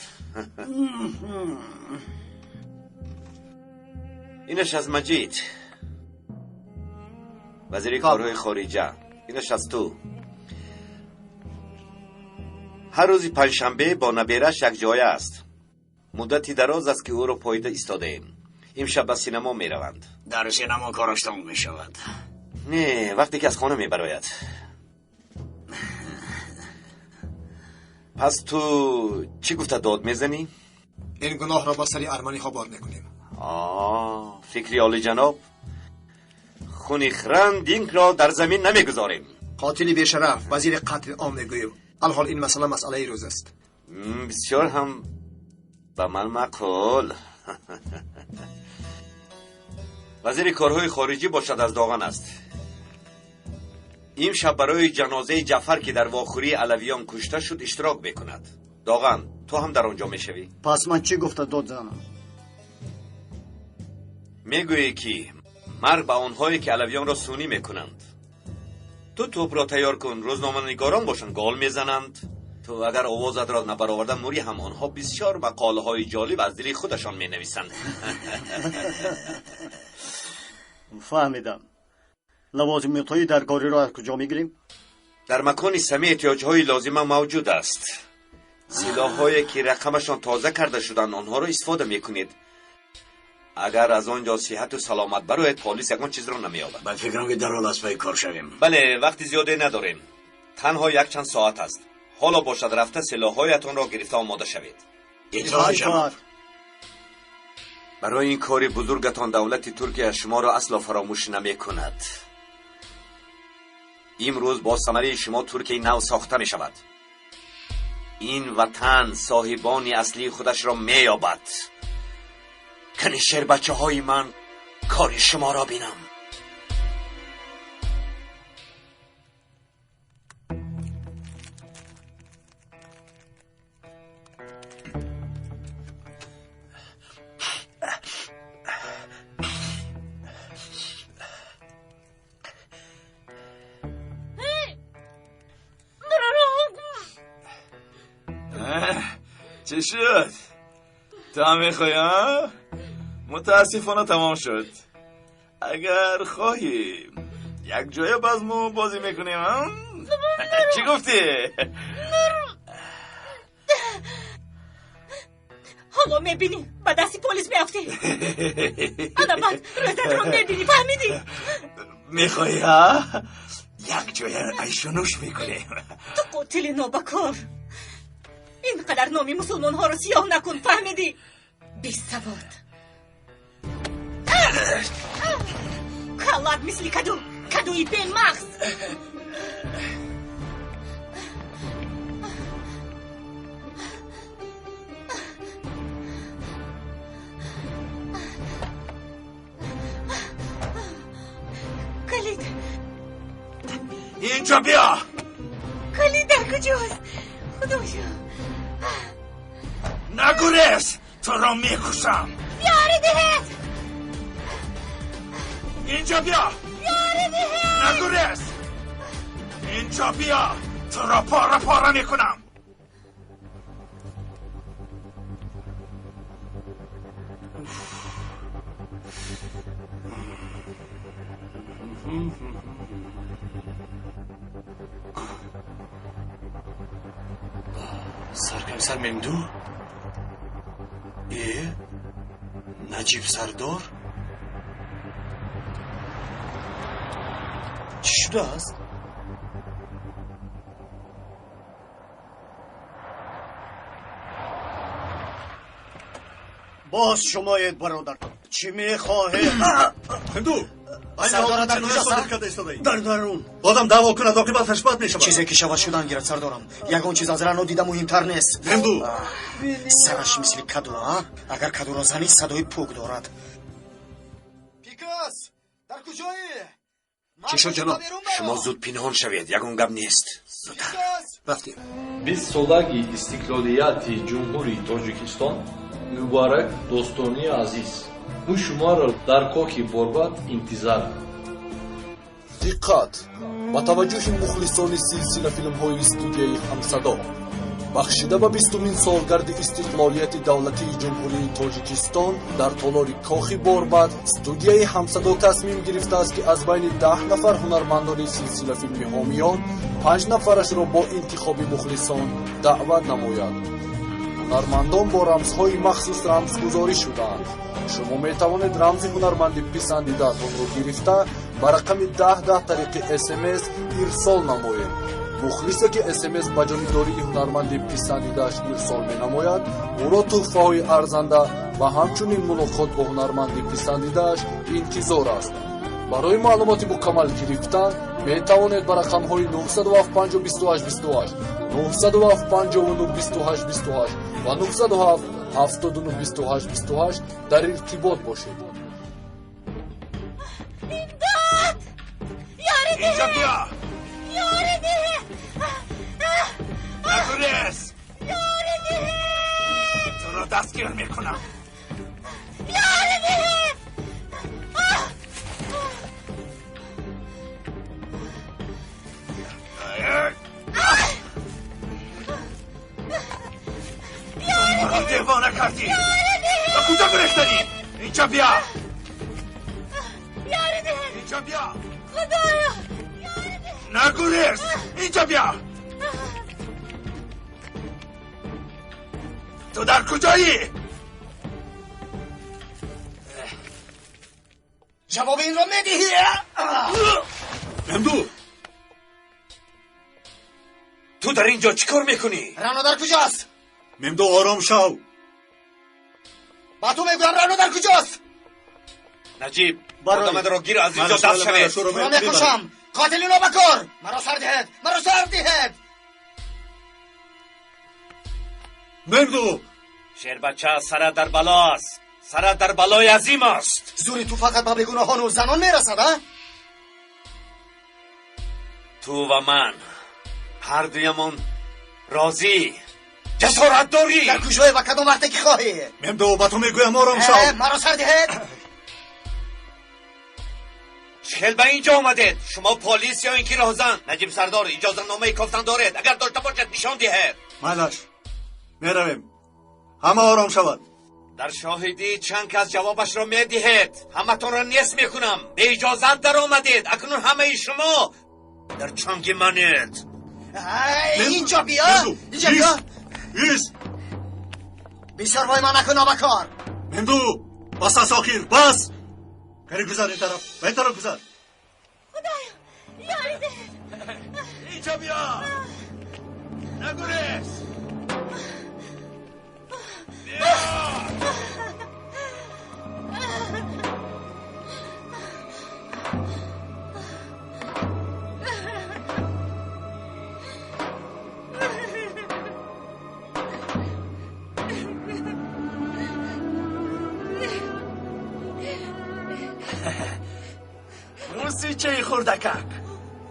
Инаш аз Маҷид, вазири корҳои хориҷа. Инаш аз ту. Ҳар рӯзи панҷшанбе бо набераш якҷоя аст. Муддати дароз аст, ки ӯро поида истодаем. Имшаб ба синамо мераванд. Дар синамо кораш тамом мешавад. Не, вақте ки аз хона мебарояд. Пас ту чӣ гуфта дод мезанӣ? Ин гуноҳро ба сари арманиҳо бор мекунем. Фикри олиҷаноб. Хуни Хран Динкро дар замин намегузорем. Қотили бешараф, вазири қатли ом мегӯем. Алҳол ин масъала масъалаи рӯз аст. Бисёр ҳам ба ман маъқул. Вазири корҳои хориҷӣ бошад аз Доған аст. Имшаб барои ҷанозаи Ҷаъфар, ки дар вохӯрии алавиён кушта шуд, иштирок мекунад. Доған, ту ҳам дар он ҷо мешавӣ. Пас ман чӣ гуфта дод занам? Мегӯӣ, ки марг ба онҳое, ки алавиёнро суннӣ мекунанд. Ту тӯпро тайёр кун, рӯзноманигорон бошанд гол мезананд. Ту агар овозатро набароварда мурӣ ҳам, онҳо бисёр мақолаҳои ҷолиб аз дили худашон менависанд. Фаҳмидам. Лавозимотҳои даркориро аз куҷо мегирем? Дар макони сами эҳтиёҷҳои лозима мавҷуд аст. Силоҳҳое, ки рақамашон тоза карда шуданд, онҳоро истифода мекунед. Агар аз он ҷо сиҳату саломат барояд, полис ягон чизро намеёбад. Ба фикрам, ки дарҳол аз пайи кор шавем. Бале, вақти зиёде надорем. Танҳо якчанд соат аст. Ҳоло бошад рафта силоҳҳоятонро гирифта омода шавед. Итоат, ҷаноб. Барои ин кори бузургатон давлати Туркия шуморо асло фаромӯш намекунад. Имрӯз бо самараи шумо Туркияи нав сохта мешавад. Ин ватан соҳибони аслии худашро меёбад. Кани шербачаҳои ман кори шуморо бинам. چه شد؟ تو هم میخوای؟ متاسفانه تمام شد. اگر خواهی یک جای بزم بازی میکنیم. چی گفتی؟ حالا میبینی با دستی پلیس میافتی. انا بعد روزت رو میبینی، فهمیدی؟ میخوایی ها؟ یک جای عیش و نوش میکنیم. تو قتل نابکار، اینقدر نامی مسلمان ها رو سیاه نکن، فهمیدی؟ بی سواد. کلات مثل کدو، کدوی به مغز. کلید اینجا بیا. کلید در کجاست؟ خدایا نگریز، تو را میکشم. یاری دهد. اینجا بیا. یاری دهد. نگریز، اینجا بیا، تو را پاره پاره میکنم. Саркомиссар Мемду? Э? Наҷиб сардор? Чӣ шудааст? Боз шумоед, бародар. Чӣ мехоҳед? Ҳинду, сардора дар куҷост? Дар дарун. Одам даъво кунад, оқибаташ бад мешавад. Чизе ки шавад шудан гирад, сардорам. Ягон чиз аз Рано дида муҳимтар нест. Ҳинду, сараш мисли каду, а? Агар кадуро занӣ, садои пук дорад. Пикас, дар куҷоӣ? Чӣ шуд, ҷаноб? Шумо зуд пинҳон шавед, ягон гап нест. Зудтар. Рафтем. 20-солагии истиқлолияти Ҷумҳурии Тоҷикистон муборак, дӯстони азиз. Мо шуморо дар Кохи Борбад интизар. Диққат! Ба таваҷҷӯҳи мухлисони силсила филмҳои студияи Ҳамсадо, бахшида ба 20-умин солгарди истиқлолияти давлатии Ҷумҳурии Тоҷикистон, дар толори Кохи Борбад студияи Ҳамсадо тасмим гирифтааст, ки аз байни 10 нафар ҳунармандони силсилафилми Ҳомиён панҷ нафарашро бо интихоби мухлисон даъват намояд. Ҳунармандон бо рамзҳои махсус рамзгузорӣ шудаанд. Шумо метавонед рамзи ҳунарманди писандидаатонро гирифта, ба рақами 10 10 тариқи СМС ирсол намоед. Мухлисе, ки СМС ба ҷонибдории ҳунарманди писандидааш ирсол менамояд, ӯро тӯҳфаҳои арзанда ва ҳамчунин мулоқот бо ҳунарманди писандидааш интизор аст. Барои маълумоти мукаммал гирифтан метавонед ба рақамҳои 907 28 28, 907 59 28 28 ва 907 79 28 28 дар иртибот бошед. Имдод! Ёрӣ Инҷо биё! Ёрӣ диҳед! Нагурез! Ёрӣ диҳед! Туро дастгир мекунам. Ёрӣ диҳед! Маро девона кардӣ! Ба куҷо гурехтанӣ? Инҷо биё! Ёрӣ диҳед! Инҷо биё! Худоё! Нагурез! Инҷо биё! Ту дар куҷоӣ? Ҷавоби инро медиҳӣ? Мемду! Ту дар ин ҷо чӣ кор мекунӣ? Рано дар куҷост? Мемду, ором шав. Ба ту мегӯям, Рано дар куҷост? Наҷиб, одамадро гир, аз ин ҷо дафт шавед. Туро мекушам, қотили нобакор! Маро сар диҳед, маро сар диҳед! Мемду! Шербача, сара дар бало аст, сара дар балои азим аст. Зури ту фақат ба бегуноҳону занон мерасад, а? Ту ва ман ҳар дуямон розӣ, ҷасорат дорӣ. Дар куҷое ва кадом вақте ки хоҳӣ. Мемду, ба ту мегӯям, ором шав. Маро сар диҳед! Чӣ хел ба ин ҷо омадед? Шумо полис ё ин ки роҳзан? Наҷиб сардор, иҷозатномаи кофтан доред? Агар дошта бошед, нишон диҳед. Майлаш, меравем. Ҳама ором шавад. Дар шоҳидӣ чанд кас ҷавобашро медиҳед. Ҳаматонро нест мекунам. Беиҷозат даромадед, акнун ҳамаи шумо дар чанги манед. Инҷо биё, инҷо биё! Бисёр вой ман накун, нобакор! Мемду, бас аст, охир бас. Кари, гузар ин тараф, ба ин тараф гузар. Худоё, ёрӣ диҳед! Инҷо биё! Нагурез! Биё! Русичаи хурдакак,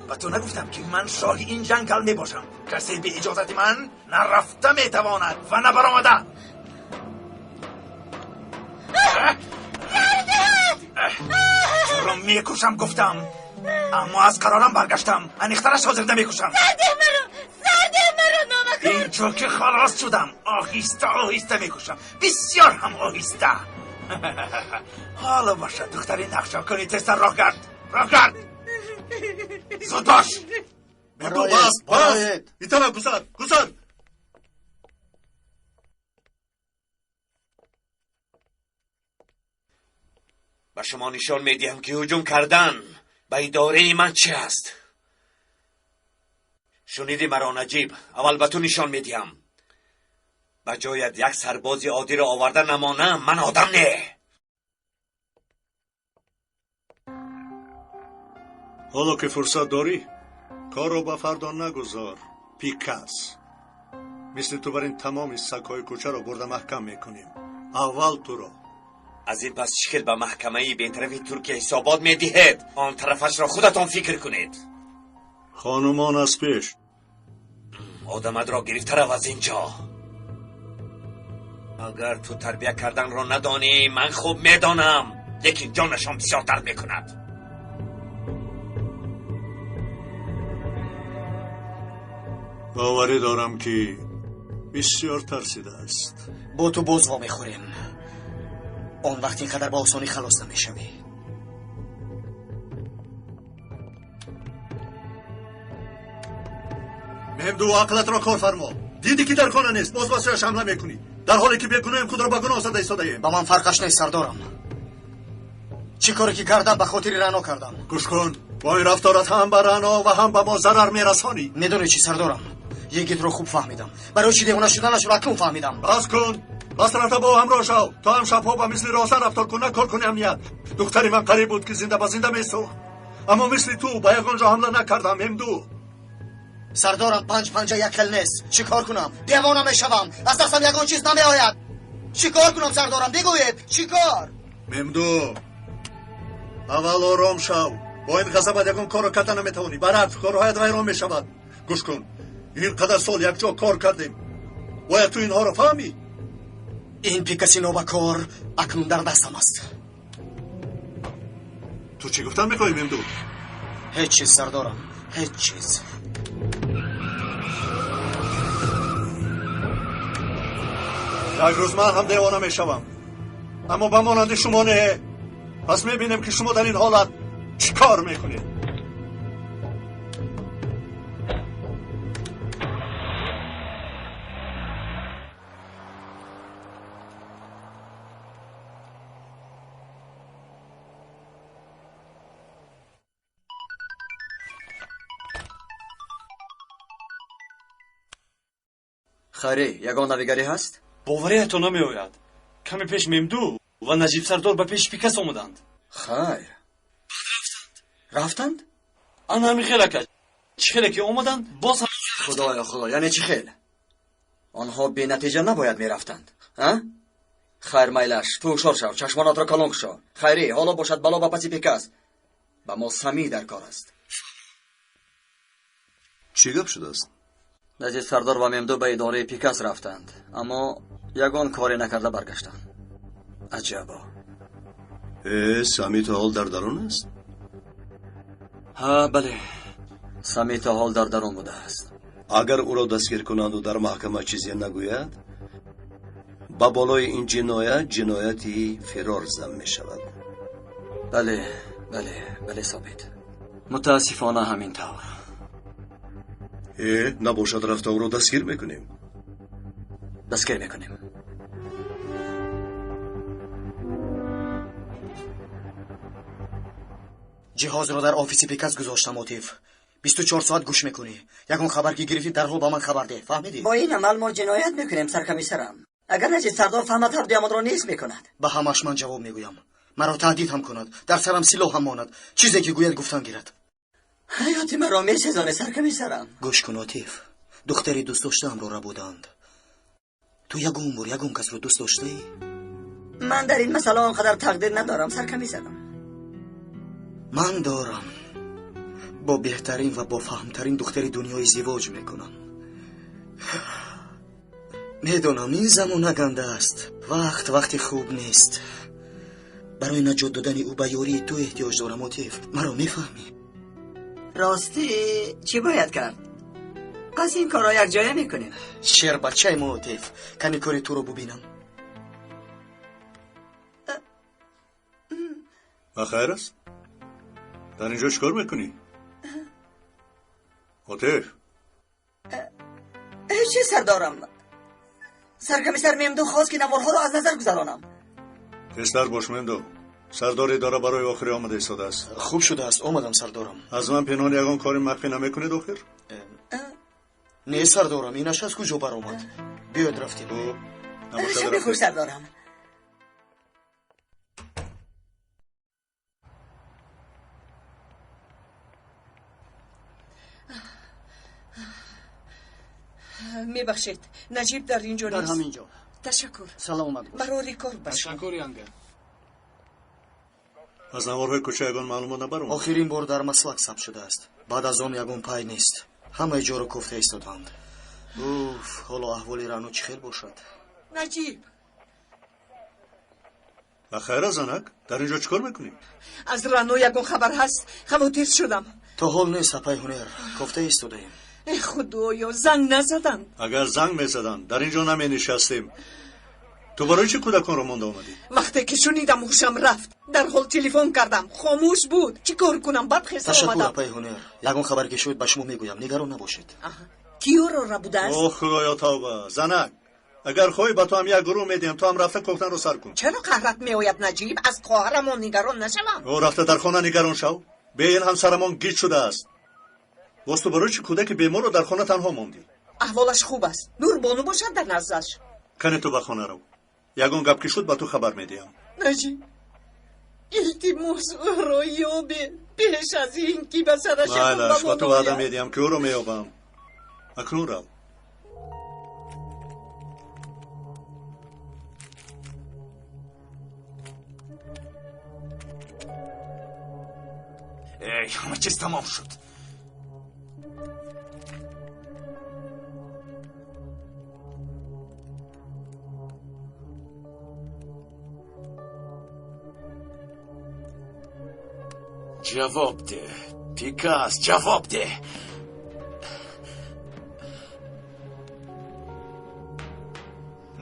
ба ту нагуфтам, ки ман шоҳи ин ҷангал мебошам? Касе бе иҷозати ман на рафта метавонад ва на баромада. Туро мекушам, гуфтам, аммо аз қарорам баргаштам. Аниқтараш, ҳозир намекушам. Сардеҳ маро, сардеҳ маро, номакор! Инҷо ки халос шудам, оҳиста оҳиста мекушам, бисёр ҳам оҳиста. Ҳоло бошад, духтари нақшакунӣ, тезтар роҳ гард, роҳ гард, зуд бош! Мемду, бас, бас, ин тараф гузар, гузар. Ба шумо нишон медиҳам, ки ҳуҷум кардан ба идораи ман чи аст. Шуниди маро, Наҷиб? Аввал ба ту нишон медиҳам. Ба ҷоят як сарбози оддиро оварда намонам, ман одам не. Ҳоло ки фурсат дорӣ, корро ба фардо нагузор, Пикас. Мисли ту бар ин тамоми сагҳои кӯчаро бурда маҳкам мекунем. Аввал туро. Аз ин пас чӣ хел ба маҳкамаи бетарафи Туркия ҳисобот медиҳед, он тарафашро худатон фикр кунед. Хонумон аз пеш. Одамадро гирифта рав аз ин ҷо. Агар ту тарбия карданро надонӣ, ман хуб медонам, лекин ҷонашон бисёр дард мекунад. Боварӣ дорам, ки бисёр тарсидааст. Бо ту боз вомехӯрем. Он вақт ин қадар ба осонӣ халос намешавӣ. Мемду, ақлатро кор фармо. Дидӣ, ки дар хона нест, боз ба сӯяш ҳамла мекунӣ, дар ҳоле ки бегуноҳем, худро ба гуноҳ зада истодаем. Ба ман фарқаш нест, сардорам. Чӣ коре ки кардам, ба хотири Рано кардам. Гӯш кун, бо ин рафторат ҳам ба Рано ва ҳам ба мо зарар мерасонӣ. Медонӣ чӣ, сардорам? Йигитро хуб фаҳмидам. Барои чӣ девона шуданашро акнун фаҳмидам. Бас кун, бас, рафта бо ӯ ҳамроҳ шав. То ҳам шабҳо ба мисли роҳзан рафтор кун, на коркуни амният. Духтари ман қариб буд, ки зинда ба зинда месӯхт, аммо мисли ту ба ягон ҷо ҳамла накардам, Мемду. Сардорам, панҷ панҷа як хел нест. Чӣ кор кунам? Девона мешавам, аз дастам ягон чиз намеояд. Чӣ кор кунам, сардорам, бигӯед, чӣ кор? Мемду, аввал ором шав. Бо ин ғазабат ягон корро карда наметавонӣ, баръакс, корҳоят вайрон мешавад. Гӯш кун, ин қадар сол якҷо кор кардем, бояд ту инҳоро фаҳмӣ. Ин пикаси нобакор акнун дар дастам аст. Ту чӣ гуфтан мехоҳӣ, Мемду? Ҳеҷ чиз, сардорам, ҳеҷ чиз. Як рӯз ман ҳам девона мешавам, аммо ба монанди шумо не. Пас мебинем, ки шумо дар ин ҳолат чӣ кор мекунед. Хайрӣ, ягон навигарӣ ҳаст? Бовариятон намеояд, каме пеш Мемду ва Наҷиб сардор ба пеши Пикас омаданд. Хайр, рафтанд? Ана ҳамин хел, ака, чӣ хеле ки омаданд, боз. Худоё, худо, яъне чӣ хел? Онҳо бенатиҷа набояд мерафтанд, а? Хайр, майлаш, ту ҳушёр шав, чашмонатро калон кушо. Хайрӣ, ҳоло бошад бало ба паси Пикас. Ба мо Самӣ дар кор аст. Чӣ гап шудааст? Наҷиб сардор ва Мемду ба идораи Пикас рафтанд, аммо ягон коре накарда баргаштанд. Аҷабо! Э, Сами то ҳол дар дарун аст? Ҳа, бале, Сами то ҳол дар дарун будааст. Агар ӯро дастгир кунанду дар маҳкама чизе нагӯяд, ба болои ин ҷиноят ҷинояти фирор зам мешавад. Бале, бале, бале, Собит, мутаассифона ҳамин тавр. Э, набошад, рафта ӯро дастгир мекунем. Дастгир мекунем. Ҷиҳозро дар офиси Пикас гузоштам, Отиф. 24 соат гӯш мекунӣ. Ягон хабар ки гирифтӣ, дарҳол ба ман хабар деҳ, фаҳмидӣ? Бо ин амал мо ҷиноят мекунем, саркомиссарам. Агар Наҷиб сардор фаҳмад, ҳардуямонро нест мекунад. Ба ҳамааш ман ҷавоб мегӯям. Маро таҳдид ҳам кунад, дар сарам силоҳ ҳам монад, чизе ки гӯяд, гуфтан гирад. Ҳаёти маро месезонӣ, саркомиссарам. Гӯш кун, Отиф, духтари дӯстдоштаамро рабуданд. Ту ягон бор ягон касро дӯст доштаӣ? Ман дар ин масъала он қадар тақдир надорам, саркомиссарам. Ман дорам. Бо беҳтарин ва бофаҳмтарин духтари дунё издивоҷ мекунам. Медонам, ин замона ганда аст, вақт вақти хуб нест. Барои наҷот додани ӯ ба ёрии ту эҳтиёҷ дорам, Отиф, маро мефаҳмӣ? Ростӣ, чӣ бояд кард? Пас ин корро якҷоя мекунем. Шербачаи мо, Отиф, кани кори туро бубинам. Ба хайр аст? Дар ин ҷо чӣ кор мекунӣ, Отиф? Ҳеҷ чиз, сардорам. Саркомиссар Мемду хост, ки наворҳоро аз назар гузаронам. Тезтар бош, Мемду. Сардори идора барои охири омада истодааст. Хуб шудааст, омадам, сардорам. Аз ман пинҳон ягон кори махфӣ намекунед охир? Не, сардорам, инаш аз куҷо баромад? Биёед, рафтем. Шаби хуш, сардорам. Мебахшед, Наҷиб дар ин ҷо Дар нест? ҳамин ҷо. Ташаккур. Саломат бош. Барори кор ба шумо. Ташаккур, янга. Аз наворҳои кӯча ягон маълумот набаромад? Охирин бор дар Маслак сабт шудааст. Баъд аз он ягон пай нест. Ҳамаи ҷоро кофта истоданд. Уф, ҳоло аҳволи Раъно чӣ хел бошад? Наҷиб! Ба хайра, занак, дар ин ҷо чӣ кор мекунӣ? Аз Рано ягон хабар ҳаст? Хавотир шудам. То ҳол нест, апай Ҳунер, кофта истодаем. Э худоё, занг назаданд? Агар занг мезаданд, дар ин ҷо наменишастем. Ту барои чӣ кӯдаконро монда омадӣ? Вақте ки шунидам, ҳушам рафт. Дарҳол телефон кардам, хомӯш буд. Чӣ кор кунам? Бад хеста Ташаккур, омадам. Апай Ҳунер, ягон хабар ки шуд, ба шумо мегӯям, нигарон набошед. Кӣ ӯро рабудааст? О худоё, тавба! Занак, агар хоҳӣ, ба ту ҳам як гурӯҳ медиҳам, ту ҳам рафта кофтанро сар кун. Чаро қаҳрат меояд, Наҷиб? Аз хоҳарамон нигарон нашавам? Ӯ рафта дар хона нигарон шав. Бе ин ҳамсарамон гиҷ шудааст. Боз ту барои чӣ кӯдаки беморро дар хона танҳо мондӣ? Аҳволаш хуб аст, Нурбону бошад дар наздаш. Кане, ту ба хона рав, ягон гап ки шуд, ба ту хабар медиҳам. Наҷиб, илтимос, ӯро ёбе пеш аз ин ки ба сараш ягон Майлаш, ба бало ту ваъда ояд. медиҳам, ки ӯро меёбам. Акнун рав. Эй, ҳама чиз тамом шуд. Ҷавоб деҳ, Пикас, ҷавоб деҳ!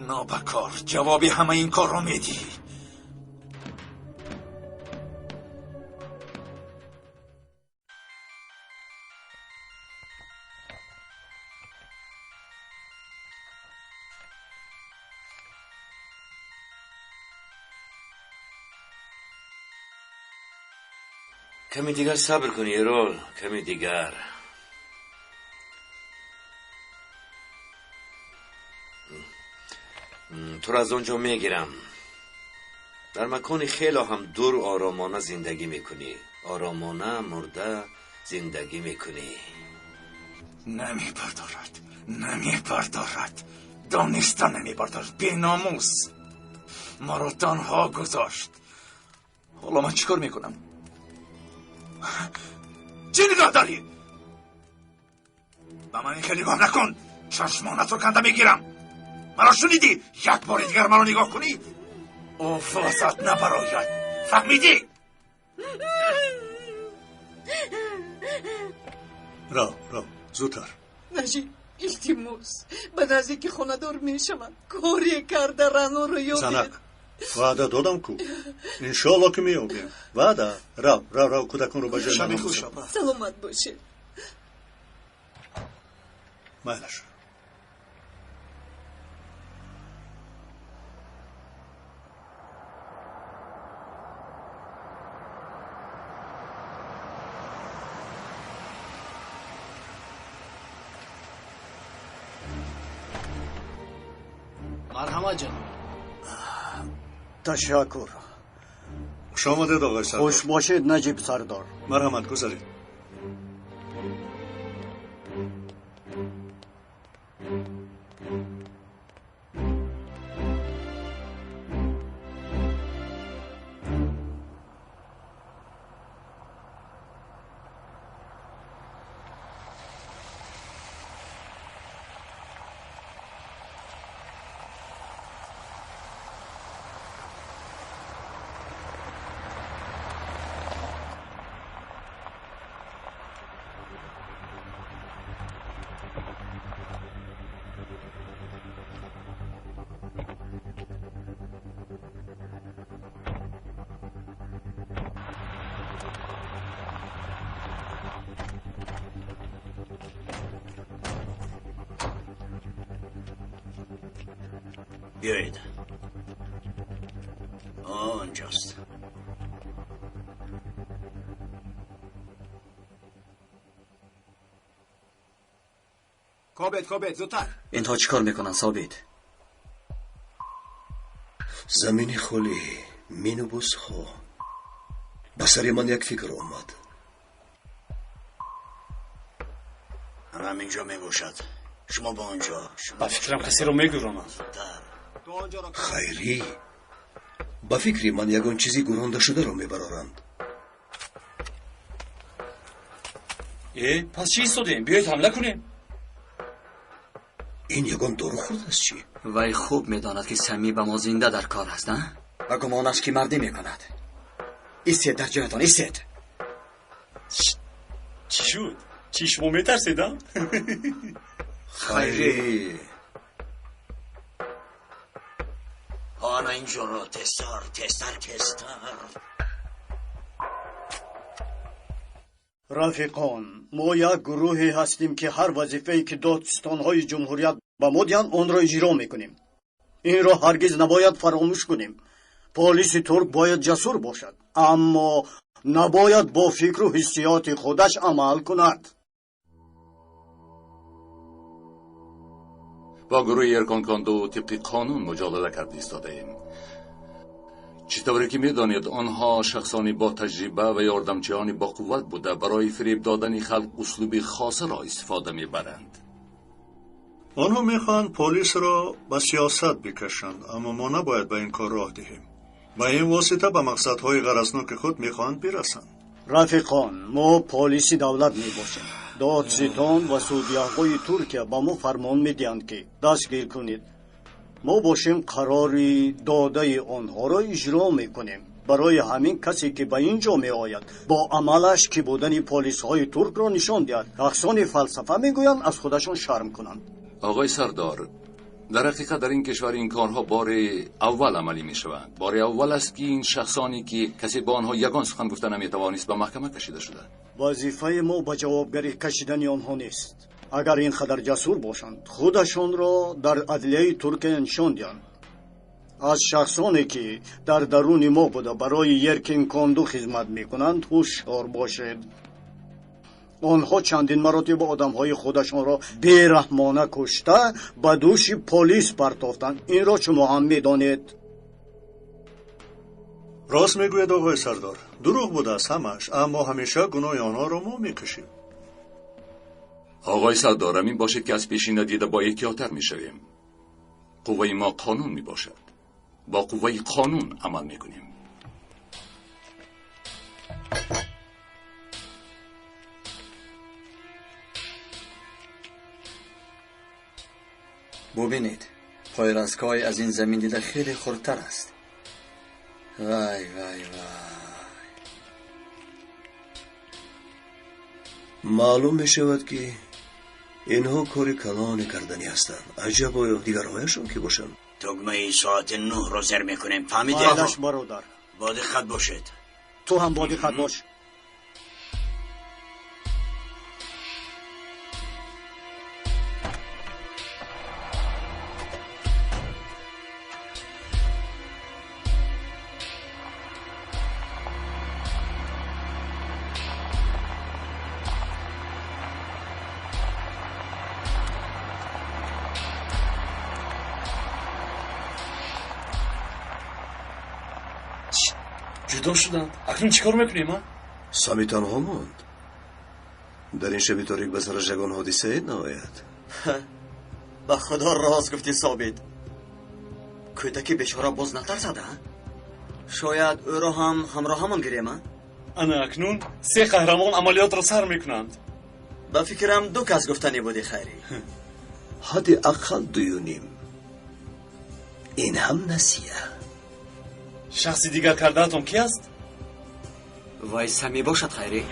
Нобакор, ҷавоби ҳама ин корро медиҳӣ. Каме дигар сабр кун, Эрол, каме дигар. Туро аз он ҷо мегирам. Дар макони хело ҳам дур оромона зиндагӣ мекунӣ, оромона мурда зиндагӣ мекунӣ. Намебардорад, намебардорад, дониста намебардорад. Беномус маро танҳо гузошт. Ҳоло ман чӣ кор мекунам? Чӣ нигоҳ дорӣ? Ба ман ин хел нигоҳ накун, чашмонатро канда мегирам. Маро шунидӣ? Як бори дигар маро нигоҳ кунӣ, овозат набарояд, фаҳмидӣ? Рав, рав, зудтар. Наҷиб, илтимос, ба наздики хонадор мешавад, коре карда Раноро ёбед. Занак, ваъда додам ку, иншоалло ки меёбем, ваъда. Рав, рав, рав, кӯдаконро ба ҷои ман Шаби хуш, гузор. апа. Саломат бошед. Майлаш. Марҳамат, ҷаноб. Ташаккур. Хуш омадед, оғои сардор. Хуш бошед, Наҷиб сардор. Марҳамат, гузаред. Биёед, онҷост. Кобед, кобед, зудтар. Инҳо чӣ кор мекунанд, Собит? Замини холӣ, минубусҳо. Ба сари ман як фикр омад. Ҳамин ҷо мебошад. Шумо ба он ҷо. Ба фикрам, касеро мегуронанд. Хайрӣ, ба фикри ман, ягон чизи гурондашударо мебароранд. Э, пас чӣ истодем? Биёед, ҳамла кунем. Ин ягон дору хурд аст, чӣ? Вай хуб медонад, ки Сами ба мо зинда дар кор аст, а? Ва гумонаш ки мардӣ мекунад. Истед дар ҷоятон, истед. Чӣ шуд? Чӣ шумо метарсед, а? Хайрӣ. Ана инҷоро тезтар, тезтар, тезтар. Рафиқон, мо як гурӯҳе ҳастем, ки ҳар вазифае ки додстонҳои ҷумҳурият ба мо диҳанд, онро иҷро мекунем. Инро ҳаргиз набояд фаромӯш кунем. Полиси турк бояд ҷасур бошад, аммо набояд бо фикру ҳиссиёти худаш амал кунад. Бо гурӯҳи Эрконконду тибқи қонун муҷодала карда истодаем. Чӣ тавре ки медонед, онҳо шахсони бо таҷриба ва ёрдамчиёни боқувват буда, барои фиреб додани халқ услуби хосаро истифода мебаранд. Онҳо мехоҳанд полисро ба сиёсат бикашанд, аммо мо набояд ба ин кор роҳ диҳем. Ба ин восита ба мақсадҳои ғаразноки худ мехоҳанд бирасанд. Рафиқон, мо полиси давлат мебошем. Додситон ва судяҳои Туркия ба мо фармон медиҳанд, ки дастгир кунед. Мо бошем қарори додаи онҳоро иҷро мекунем. Барои ҳамин касе ки ба ин ҷо меояд, бо амалаш ки будани полисҳои туркро нишон диҳад. Шахсони фалсафа мегӯянд, аз худашон шарм кунанд. Оғои сардор, дар ҳақиқат дар ин кишвар ин корҳо бори аввал амалӣ мешаванд. Бори аввал аст, ки ин шахсоне ки касе бо онҳо ягон сухан гуфта наметавонист, ба маҳкама кашида шуданд. Вазифаи мо ба ҷавобгарӣ кашидани онҳо нест. Агар ин қадар ҷасур бошанд, худашонро дар адлияи Туркия нишон диҳанд. Аз шахсоне ки дар даруни мо буда барои Еркинконду хизмат мекунанд, ҳушёр бошед. Онҳо чандин маротиба одамҳои худашонро бераҳмона кушта, ба дӯши полис партофтанд. Инро шумо ҳам медонед. Рост мегӯяд оғои сардор, дурӯғ будааст ҳамааш, аммо ҳамеша гуноҳи онҳоро мо мекашем. Оғои сардор, амин бошед, ки аз пешина дида бо эҳтиёттар мешавем. Қувваи мо қонун мебошад. Бо қувваи қонун амал мекунем. Бубинед, пойраскҳои аз ин замин дида хеле хурдтар аст. Вай, вай, вай. Маълум мешавад, ки инҳо кори калоне карданӣ ҳастанд. Аҷаб, оё дигарҳояшон ки бошанд? Тугмаи соати 9-ро зер мекунем, фаҳмидед? Майлаш, бародар. Бо диққат бошед. Ту ҳам бо диққат бош. Ҷудо шуданд. Акнун чӣ кор мекунем, а? Сами танҳо монд. Дар ин шаби торик ба сараш ягон ҳодисае наояд. Ба худо рост гуфтӣ, Собит. Кӯдаки бечора боз натарсад, а? Шояд ӯро ҳам ҳамроҳамон гирем, а? Ана акнун се қаҳрамон амалиётро сар мекунанд. Ба фикрам, ду кас гуфтанӣ буди, Хайрӣ. Ҳадди ақал 2.5. Ин ҳам насия. Шахси дигар кардаатон ки аст? Вай Сами бошад, Хайрӣ.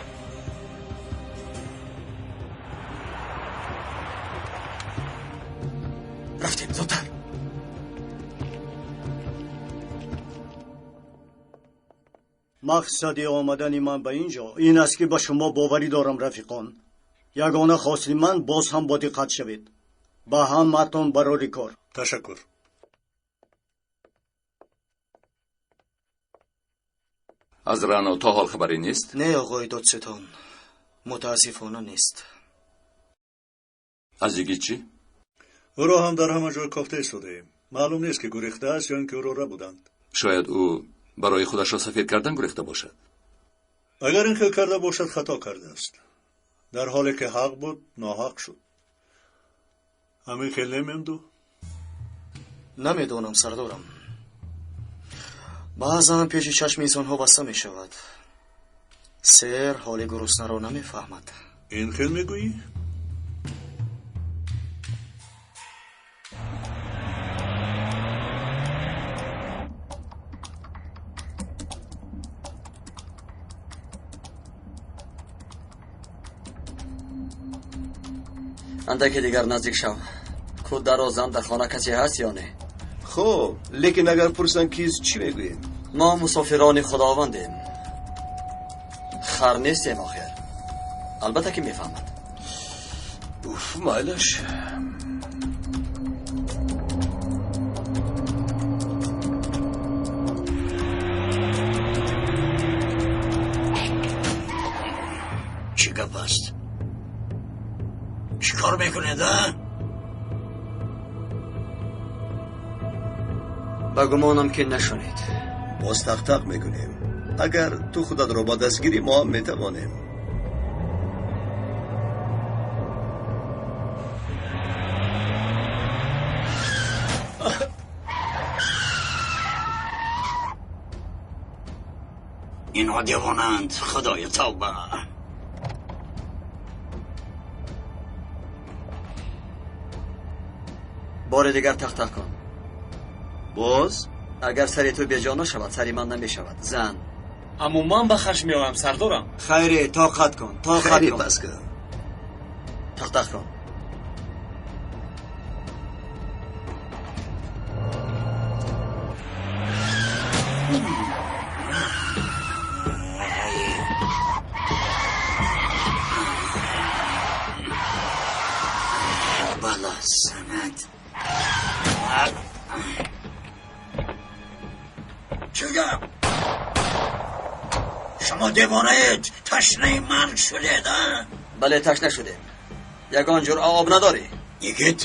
Рафтем, зудтар. Мақсади омадани ман ба ин ҷо ин аст, ки ба шумо боварӣ дорам, рафиқон. Ягона хости ман, боз ҳам бодиққат шавед. Ба ҳамаатон барори кор. Ташаккур. Аз Рано то ҳол хабаре нест? Не, оғои додситон, мутаассифона нест. Аз йигит чӣ? Ӯро ҳам дар ҳама ҷой кофта истодаем. Маълум нест, ки гурехтааст ё ин ки ӯро рабуданд. Шояд ӯ барои худашро сафед кардан гурехта бошад. Агар ин хел карда бошад, хато кардааст. Дар ҳоле ки ҳақ буд, ноҳақ шуд. Ҳамин хел немемду? Намедонам, сардорам. Баъзан пеши чашми инсонҳо баста мешавад. Сер ҳоли гуруснаро намефаҳмад. Ин хел мегӯӣ? Андаке дигар наздик шав. Ку дарозам дар хона касе ҳаст ё не? Хуб, лекин агар пурсанд кист, чӣ мегӯем? Мо мусофирони худовандем. Хар нестем охир. Албатта ки мефаҳмад. Уф, майлаш. Чӣ гап аст? Чӣ кор мекунед, а? Ба гумонам ки нашунид. Боз тақтақ мекунем. Агар ту худатро ба даст гирӣ, мо ҳам метавонем. Инҳо девонаанд, худоё тавба. Бори дигар тақтақ кун. Боз? Агар сари ту беҷо нашавад, сари ман намешавад. Зан. Аммо ман ба хашм меоям, сардорам. Хайре, тоқат кун, тоқат Хайре, кун. бас кун. Тақтақ кун. Бала санад. Чӣ гап? Шумо девонаед, ташнаи марг шудед, а? Бале, ташна шудем. Ягон ҷуръа об надорӣ. Йигит,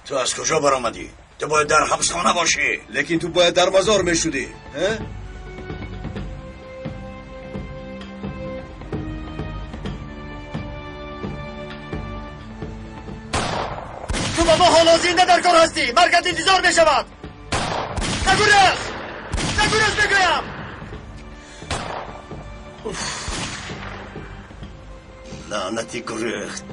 ту аз куҷо баромадӣ? Ту бояд дар ҳабсхона бошӣ. Лекин ту бояд дар мазор мешудӣ, э? Ту ба мо ҳоло зинда дар кор ҳастӣ. Маргат интизор мешавад. Нагурез! Нагурез, мегӯям! Лаънати гурехт.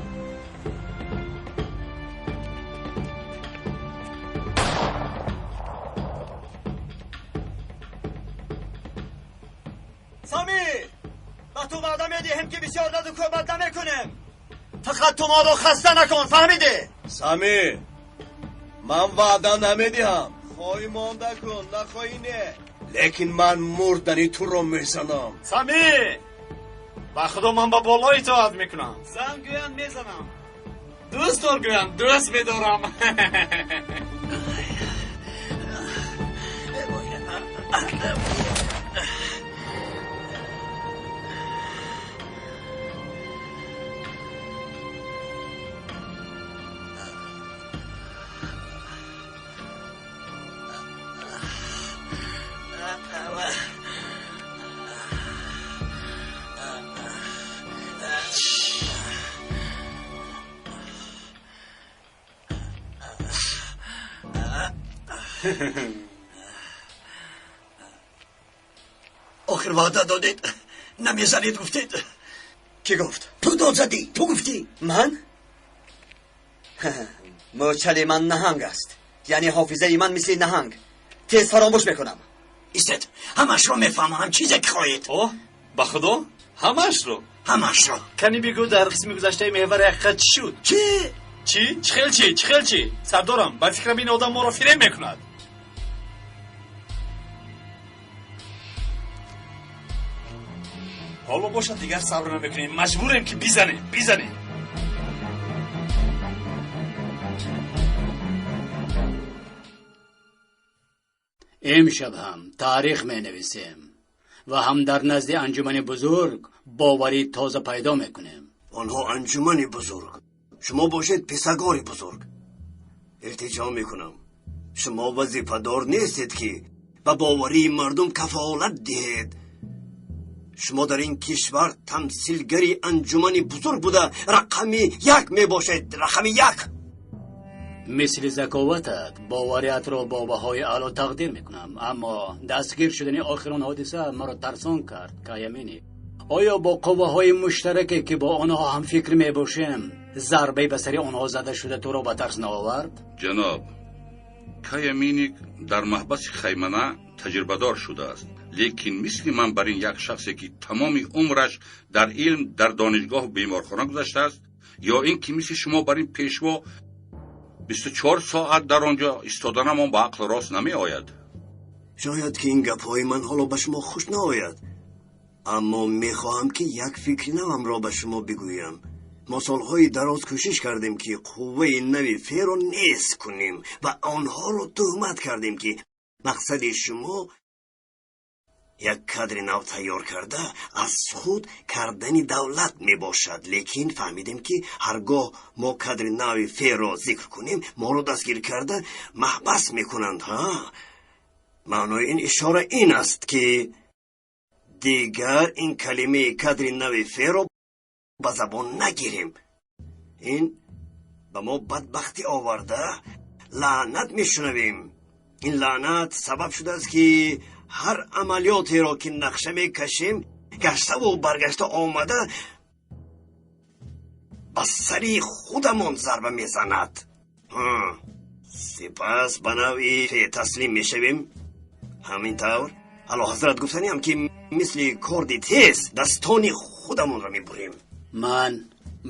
Сами, ба ту ваъда медиҳем ки бисёр даду кӯбат намекунем. Фақат ту моро хаста накун, фаҳмидӣ? Сами, ман ваъда намедиҳам. Хоҳӣ монда кун, нахоҳӣ не. Лекин ман мурдани туро мезанам. Сами, ба худо ман ба болои итоат мекунам. Зан гӯям мезанам. Дӯст дор гӯям дӯст медорам. Охир ваъда додед, намезанед гуфтед. Кӣ гуфт? Ту дод задӣ, ту гуфтӣ. Ман? Мӯчали ман наҳанг аст. Яъне ҳофизаи ман мисли наҳанг. Тез фаромӯш мекунам. Истед, ҳамашро мефаҳмам, чизе ки хоҳед. О, ба худо, ҳамашро. Ҳамашро. Кани бигӯ дар қисми гузаштаи меҳвари ҳақиқат чӣ шуд? Чӣ? Чӣ? Чӣ хел чӣ? Чӣ хел чӣ? Сардорам, ба фикрам ин одам моро фиреб мекунад. Ҳоло бошад дигар сабр намекунем, маҷбурем ки бизанем, бизанем. Имшаб ҳам таърих менависем ва ҳам дар назди анҷумани бузург боварӣ тоза пайдо мекунем. Онҳо анҷумани бузург, шумо бошед писагори бузург. Илтиҷо мекунам, шумо вазифадор нестед ки ба боварии мардум кафолат диҳед. Шумо дар ин кишвар тамсилгари анҷумани бузург буда рақами як мебошед, рақами як. Мисли заковатат бовариятро бо баҳои аъло тақдир мекунам, аммо дастгир шудани охирон ҳодиса маро тарсон кард. Каямини, оё бо қувваҳои муштараке ки бо онҳо ҳамфикр мебошем зарбае ба сари онҳо зада шуда туро ба тарс наовард? Ҷаноб, Каяминик дар маҳбаси Хаймана таҷрибадор шудааст, лекин мисли ман бар ин як шахсе ки тамоми умраш дар илм, дар донишгоҳу беморхона гузаштааст, Ё ин ки мисли шумо бар ин пешво 24 соат дар он ҷо истоданамон ба ақл рост намеояд. Шояд ки ин гапҳои ман ҳоло ба шумо хуш наояд, аммо мехоҳам ки як фикри навамро ба шумо бигӯям. Мо солҳои дароз кӯшиш кардем, ки қувваи нави феро нест кунем ва онҳоро туҳмат кардем, ки мақсади шумо як кадри нав тайёр карда аз худ кардани давлат мебошад. Лекин фаҳмидем, ки ҳар гоҳ мо кадри нави феро зикр кунем, моро дастгир карда маҳбас мекунанд. Ҳа, маънои ин ишора ин аст, ки дигар ин калимаи кадри нави феро ба забон нагирем. Ин ба мо бадбахтӣ оварда, лаънат мешунавем. Ин лаънат сабаб шудааст, ки ҳар амалиётеро ки нақша мекашем, гаштаву баргашта омада ба сари худамон зарба мезанад. Сипас ба навъи фе таслим мешавем. Ҳамин тавр, Аълоҳазрат, гуфтаниам, ки мисли корди тез дастони худамонро мебурем. Ман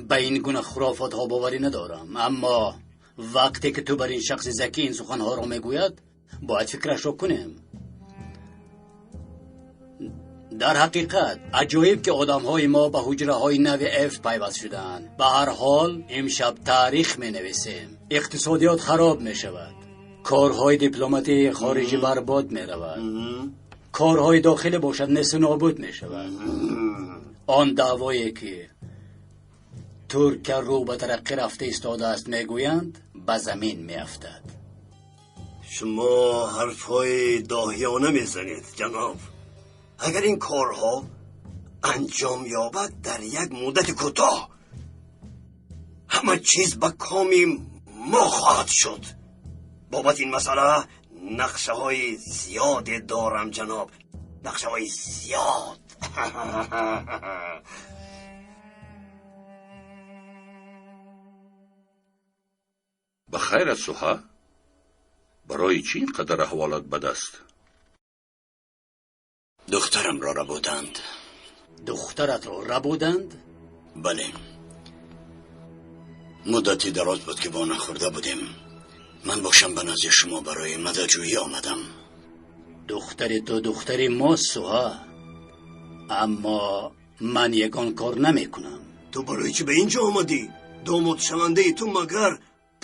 ба ин гуна хурофотҳо боварӣ надорам, аммо вақте ки ту бар ин шахси закӣ ин суханҳоро мегӯяд, бояд фикрашро кунем. Дар ҳақиқат аҷоиб, ки одамҳои мо ба ҳуҷраҳои нави Ф пайваст шудаанд. Ба ҳар ҳол, имшаб таърих менависем. Иқтисодиёт хароб мешавад, корҳои дипломатии хориҷӣ барбод меравад, корҳои дохилӣ бошад несту нобуд мешавад. Он даъвое ки Туркия рӯ ба тараққӣ рафта истодааст, мегӯянд, ба замин меафтад. Шумо ҳарфҳои доҳиёна мезанед, ҷаноб. Агар ин корҳо анҷом ёбад, дар як муддати кӯтоҳ ҳама чиз ба коми мо хоҳад шуд. Бобати ин масъала нақшаҳои зиёде дорам, ҷаноб, нақшаҳои зиёд. Ба хайр аст, Суҳа? Барои чӣ ин қадар аҳволат бад аст? Духтарамро рабуданд. Духтаратро рабуданд? Бале. Муддати дароз буд, ки бо нахӯрда будем. Ман бошам ба назди шумо барои мададжӯӣ омадам. Духтари ту духтари мост, Суҳа, аммо ман ягон кор намекунам. Ту барои чӣ ба ин ҷо омадӣ? Домодшавандаи ту магар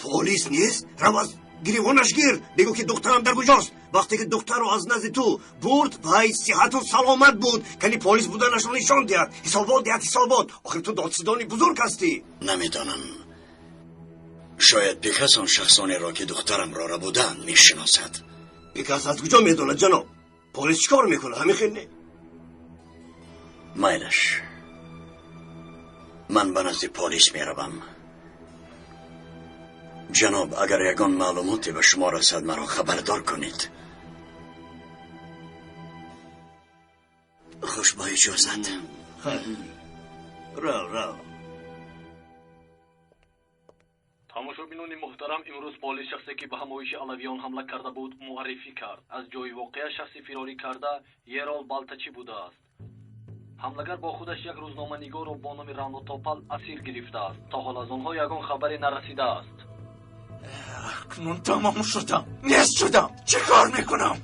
полис нест? Рав, аз гиревонаш гир, бигӯ, ки духтарам дар куҷост. Вақте ки духтарро аз назди ту бурд, вай сиҳату саломат буд. Кани полис буданашро нишон диҳад, ҳисобот диҳад, ҳисобот. Охир ту додсидони бузург ҳастӣ. Намедонам, шояд Бекас он шахсонеро, ки духтарамро рабуданд, мешиносад. Бекас аз куҷо медонад, ҷаноб? Полис чӣ кор мекунад, ҳамин хел не? Майлаш, ман ба назди полис меравам. Ҷаноб, агар ягон маълумоте ба шумо расад, маро хабардор кунед. Хуш, бо иҷозат. Рав, рав. Тамошобинони муҳтарам, имрӯз полис шахсе, ки ба ҳамоиши алавиён ҳамла карда буд, муаррифӣ кард. Аз ҷои воқеа шахси фирорӣ карда Ерол Балтачӣ будааст. Ҳамлагар бо худаш як рӯзноманигорро бо номи Рано Топал асир гирифтааст. То ҳол аз онҳо ягон хабаре нарасидааст. Акнун тамом шудам, нест шудам. Чӣ кор мекунам?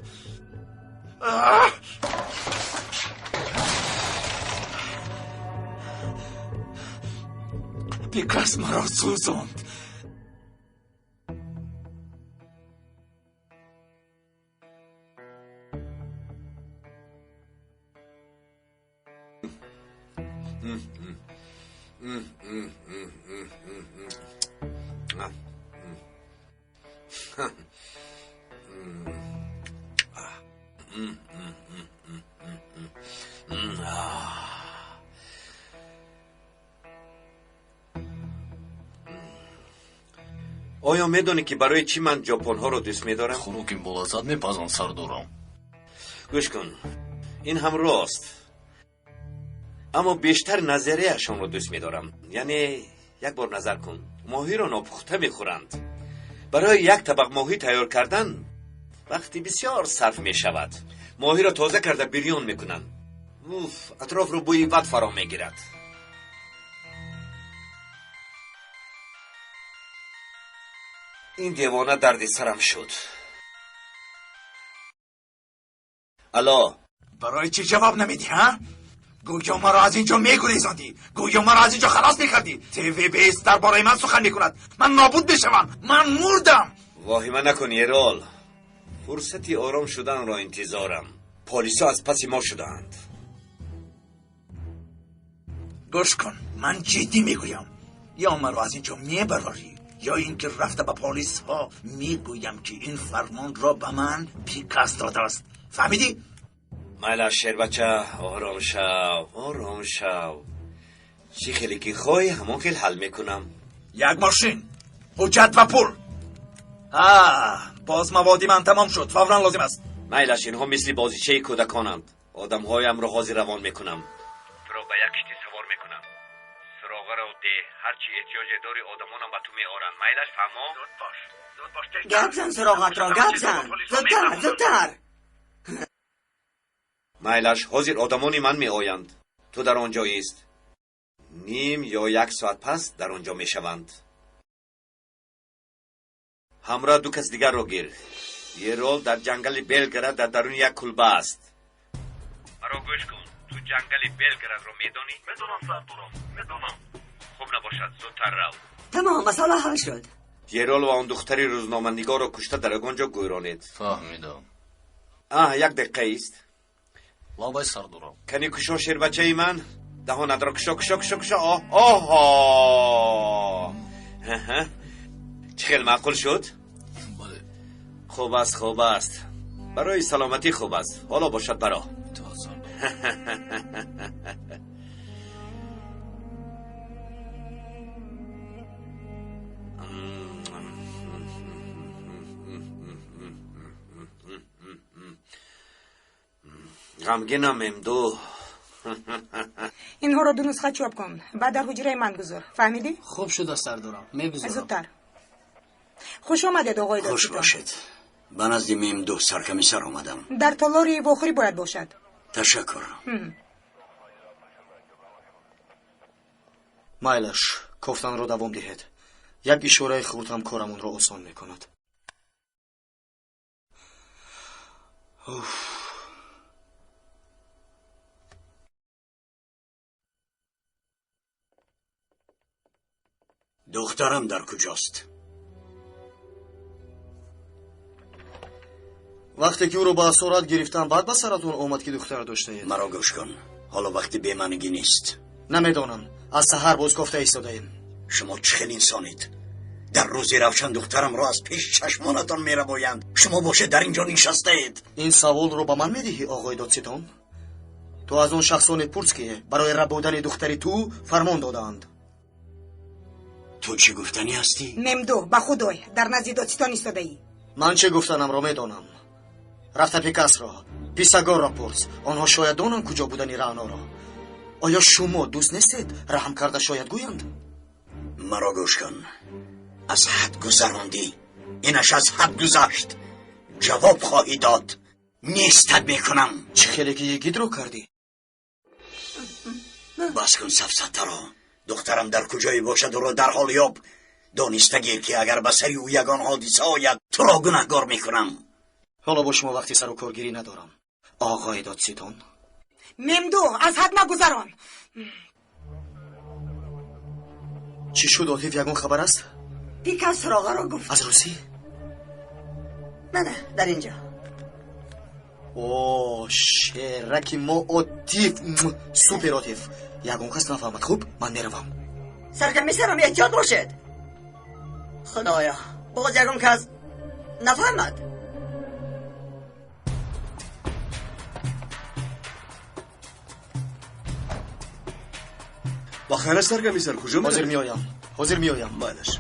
Бекас маро сӯзонд. Оё медонӣ, ки барои чӣ ман ҷопонҳоро дӯст медорам? Хӯроки болаззат мепазанд, сардорам. Гӯш кун, ин ҳам рост, аммо бештар назарияшонро дӯст медорам. Яъне як бор назар кун, моҳиро нопухта мехӯранд. Барои як табақ моҳӣ тайёр кардан вақти бисёр сарф мешавад. Моҳиро тоза карда бирён мекунанд. Уф, атрофро бӯи бад фаро мегирад. Ин девона дарди сарам шуд. Алло. Барои чӣ ҷавоб намедиҳӣ, ҳа? Гӯё маро аз ин ҷо мегурезондӣ, гӯё маро аз ин ҷо халос мекардӣ. ТВ дар бораи ман сухан мекунад. Ман нобуд мешавам, ман мурдам. Воҳима накун, Ерол. Фурсати ором шуданро интизорам. Полисҳо аз паси мо шудаанд. Гӯш кун, ман ҷиддӣ мегӯям. Ё маро аз ин ҷо мебарорӣ, ё ин ки рафта ба полисҳо мегӯям, ки ин фармонро ба ман Пикас додааст. Фаҳмидӣ? Майла, шербача, ором шав, ором шав. Чӣ хеле ки хоҳӣ, ҳамон хел ҳал мекунам. Як мошин, ҳуҷҷат ва пул. Боз маводи ман тамом шуд, фавран лозим аст. Майлаш, инҳо мисли бозичаи кӯдаконанд. Одамҳоямро ҳозир равон мекунам. Туро ба як киштӣ савор мекунам. Суроғаро деҳ, ҳарчи эҳтиёҷе дори, одамонам ба ту меоранд. Майлаш, фаҳмо? Гап зан, суроғатро гап зан, зудтар, зудтар. Майлаш, ҳозир одамони ман меоянд. Ту дар он ҷо ист. Ним ё як соат пас дар он ҷо мешаванд. Ҳамроҳ ду кас дигарро гир. Ерол дар ҷангали Белград дар даруни як кулба аст. Маро гӯш кун. Ту ҷангали Белградро медонӣ? Медонам, сардорам, медонам. Хуб набошад, зудтар рав. Тамом, масъала ҳал шуд. Ерол ва он духтари рӯзноманигорро кушта дар ягон ҷо гӯронед. Фаҳмидам. Аҳ, як дақиқа ист. Лабай, сардорам. Кани кушо, шербачаи ман. Даҳонатро кушо, кушо, кушо, кушо. Оҳ, оҳо. Чӣ хел маъқул шуд? Бале. Хуб аст, хуб аст. Барои саломатӣ хуб аст. Ҳоло бошад, баро. Ғамгинам, Мемду. Инҳоро ду нусха чоп кун, баъд дар ҳуҷраи ман гузор. Фаҳмидӣ? Хуб шуда, сардорам, мегузорам. Зудтар. Хуш омадед, оғои Хуш додситон. бошед. Ба назди Мемду саркомиссар омадам. Дар толори вохӯрӣ бояд бошад. Ташаккур. Майлаш, кофтанро давом диҳед. Як ишораи хурд ҳам корамонро осон мекунад. Уф. Духтарам дар куҷост? Вақте ки ӯро ба асорат гирифтам, баъд ба саратон омад, ки духтар доштаед. Маро гӯш кун, ҳоло вақти бемаънигӣ нест. Намедонам, аз саҳар боз кофта истодаем. Шумо чӣ хел инсонед? Дар рӯзи равшан духтарамро аз пеш чашмонатон мерабоянд, шумо бошед дар ин ҷо нишастаед. Ин саволро ба ман медиҳӣ, оғои додситон? Ту аз он шахсоне пурс, ки барои рабудани духтари ту фармон додаанд. Ту чӣ гуфтанӣ ҳастӣ? Мемду, ба худой, дар назди додситон истодаӣ. Ман чӣ гуфтанамро медонам. Рафта Пикасро, Писагорро пурс. Онҳо шояд донанд куҷо будани Раъноро. Оё шумо дӯст нестед? Раҳм карда шояд гӯянд. Маро гӯш кун, аз ҳад гузарондӣ. Инаш аз ҳад гузашт. Ҷавоб хоҳӣ дод. Нестат мекунам. Чӣ хеле ки йигитро кардӣ? Бас кун сафсатаро. Духтарам дар куҷое бошад, ӯро дарҳол ёб. Дониста гир, ки агар ба сари ӯ ягон ҳодиса ояд, туро гунаҳгор мекунам. Ҳоло бо шумо вақти сару коргирӣ надорам, оғои додситон. Мемду, аз ҳад нагузарон. Чӣ шуд, Отиф? Ягон хабар аст? Пикас суроғаро гуфт. Аз русӣ? Мана, дар ин ҷо. О, шераки мо Отиф, супер Отиф. Ягон кас нафаҳмад. Хуб, ман меравам. Саркомиссарам, эҳтиёт бошед. Худоё, боз ягон кас нафаҳмад. Ба хайр аст, саркомиссар, куҷо меравед? Ҳозир меоям, ҳозир меоям. Майлаш.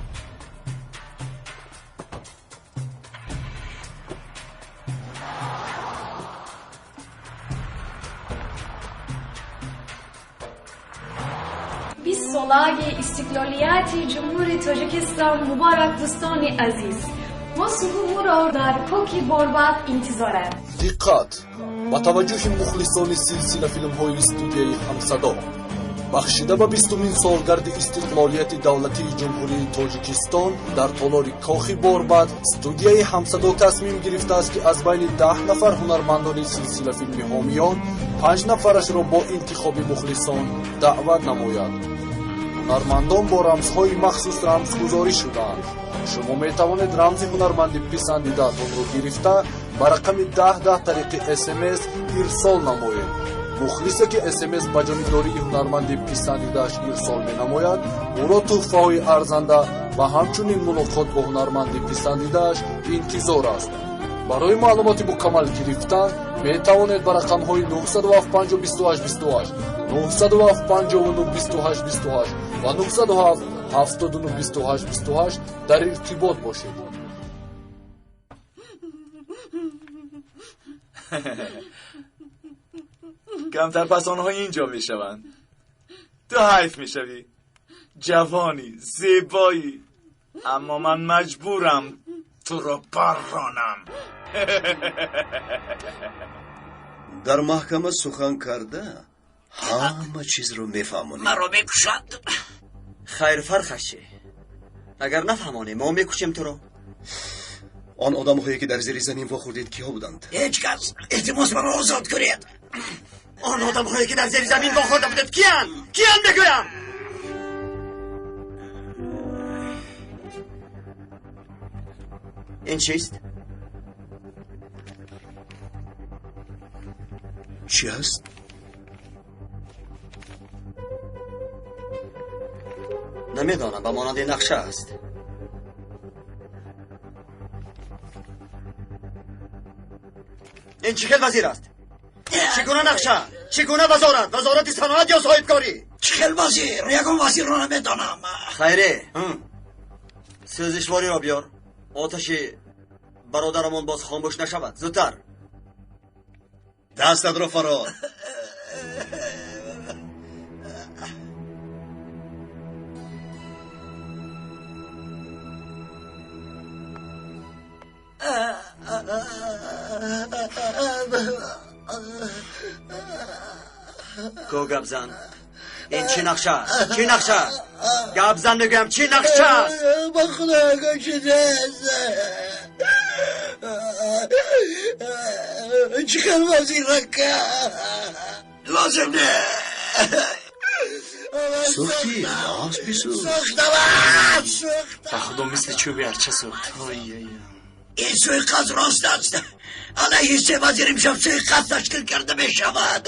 20 солаги истиқлолияти Ҷумҳури Тоҷикистон муборак, дӯстони азиз. Мо суҳубуро дар Коки Борбад интизорем. Диққат! Ба таваҷҷӯҳи мухлисони силсила филмҳои студияи Ҳамсадо, Бахшида ба 20-умин солгарди истиқлолияти давлатии Ҷумҳурии Тоҷикистон дар толори Кохи Борбад студияи Ҳамсадо тасмим гирифтааст, ки аз байни 10 нафар ҳунармандони силсилафилми Ҳомиён 5 нафарашро бо интихоби мухлисон даъват намояд. Ҳунармандон бо рамзҳои махсус рамзгузорӣ шудаанд. Шумо метавонед рамзи ҳунарманди писандидаатонро гирифта ба рақами 1010 тариқи СМС ирсол намоед. Мухлисе, ки СМС ба ҷонибдории ҳунарманди писандидааш ирсол менамояд, ӯро тӯҳфаҳои арзанда ва ҳамчунин мулоқот бо ҳунарманди писандидааш интизор аст. Барои маълумоти мукаммал гирифтан метавонед ба рақамҳои 907 28 28, 907 59 28 28 ва 907 79 28 28 дар иртибот бошед. کمتر پس آنها اینجا میشوند. تو حیف میشوی. جوانی، زیبایی، اما من مجبورم تو را برانم. Дар маҳкама сухан карда ҳама чизро мефаҳмонем. Маро мекушанд. Хайр, фарқаш чӣ? Агар нафаҳмонем, мо мекушем туро. Он одамҳое, ки дар зери замин вохӯрдед, киҳо буданд? Ҳеҷ кас. Илтимос, маро озод кунед. Он одамҳое, ки дар зери замин вохӯрда будед, киянд? Киянд, мегӯям? Ин чист? Чӣ аст? Намедонам, ба монанди нақша аст. Ин чӣ хел вазир аст? Чӣ гуна нақша? Чӣ гуна вазорат? Вазорати саноат ё соҳибкорӣ? Чӣ хел вазир? Ягон вазирро намедонам. Хайре, сӯзишвориро биёр. Оташи бародарамон боз хомӯш нашавад. Зудтар. Дастатро фарор. Ку гап зан. Ин чӣ нақша аст? Чӣ нақша аст? Гап зан, мегӯям, чӣ нақша аст? Ба худо, ягон чиз нест. Чӣ хел вазирака лозим не. Сӯхтӣ, нағз бисӯз. Сӯхтамад, сӯхтам. Ба худо, мисли чӯби арча сӯхт. Ин суиқасд рост аст. Алайҳи се вазир имшаб суиқасд ташкил карда мешавад.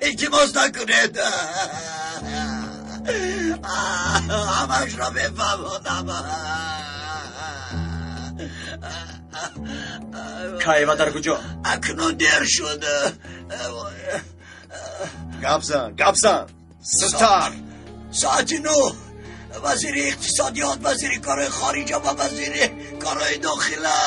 Илтимос накунед, ҳамашро мефаҳмонам. Кай ва дар куҷо? Акнун дер шуд. Гап зан, гап зан, зудтар. Соати 9 вазири иқтисодиёт, вазири корҳои хориҷа ва вазири корҳои дохила.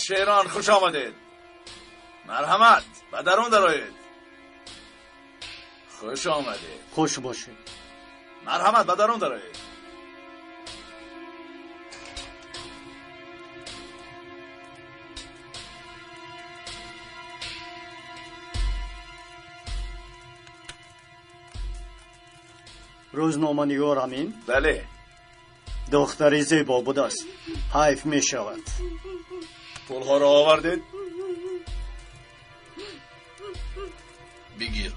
Шерон, хуш омадед. Марҳамат, ба дарун дароед. Хуш омадед. Хуш бошед. Марҳамат, ба дарун дароед. Рӯзноманигор Амин? Бале. Духтари зебо будааст, ҳайф мешавад. Пулҳоро овардед? Бигир.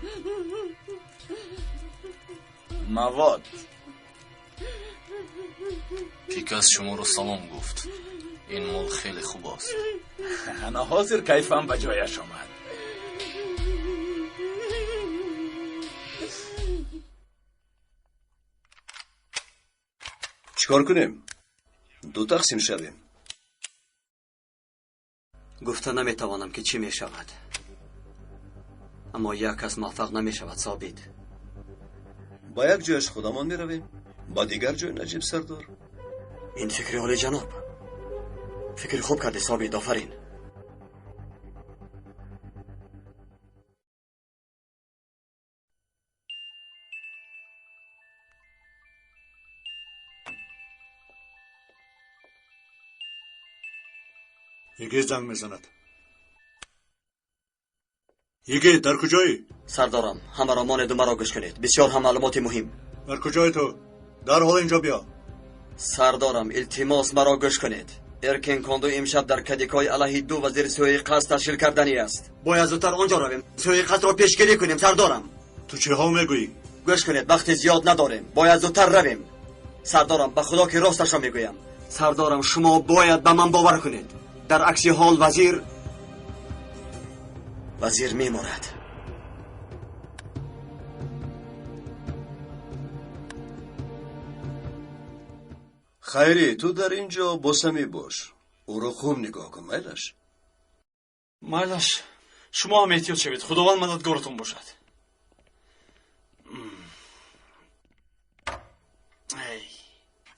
Мавод. Пикас шуморо салом гуфт. Ин мол хеле хуб аст. Ана ҳозир кайфам ба ҷояш омад. Чӣ кор кунем? Ду тақсим шавем. Гуфта наметавонам, ки чӣ мешавад, аммо як кас муваффақ намешавад, Собит. Ба як ҷояш худамон меравем, ба дигар ҷой Наҷиб сардор. Ин фикри олӣ ҷаноб. Фикри хуб кардӣ, Собит, офарин. Йигит занг мезанад. Йигит, дар куҷоӣ? Сардорам, ҳамаро монеду маро гӯш кунед. Бисёр ҳам маълумоти муҳим. Дар куҷои ту? Дарҳол инҷо биё. Сардорам, илтимос, маро гӯш кунед. Эркин Конду имшаб дар Кадикой алайҳи ду вазир сӯиқасд ташкил карданӣ аст. Бояд зудтар он ҷо равем, сӯиқасдро пешгирӣ кунем, сардорам. Ту чиҳо мегӯӣ? Гӯш кунед, вақти зиёд надорем, бояд зудтар равем. Сардорам, ба худо ки росташро мегӯям. Сардорам, шумо бояд ба ман бовар кунед. Дар акси ҳол вазир меморад. Хайрӣ, ту дар ин ҷо бо Самӣ бош. Ӯро хуб нигоҳ кун, майлаш? Майлаш, шумо ҳам эҳтиёт шавед. Худованд мададгоратон бошад.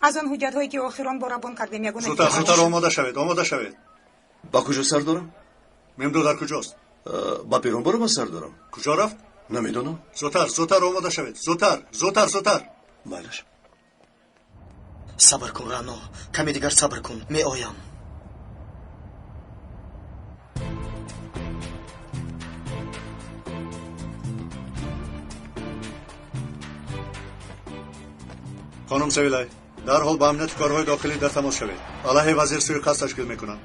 Аз он ҳуҷҷатҳое ки охирон бор равон кардем, ягона Зудтар, зудтар омода шавед, омода шавед. Ба куҷо, сардорам? Мемду дар куҷост? Ба берун баромад, сардорам. Куҷо рафт? Намедонам. Зудтар, зудтар омода шавед. Зудтар, зудтар, зудтар. Майлаш. Сабр кун, Рано, каме дигар сабр кун, меоям. Хонум Севилай, дарҳол ба амнияти корҳои дохилӣ дар тамос шавед. Алайҳи вазир сӯиқасд ташкил мекунанд.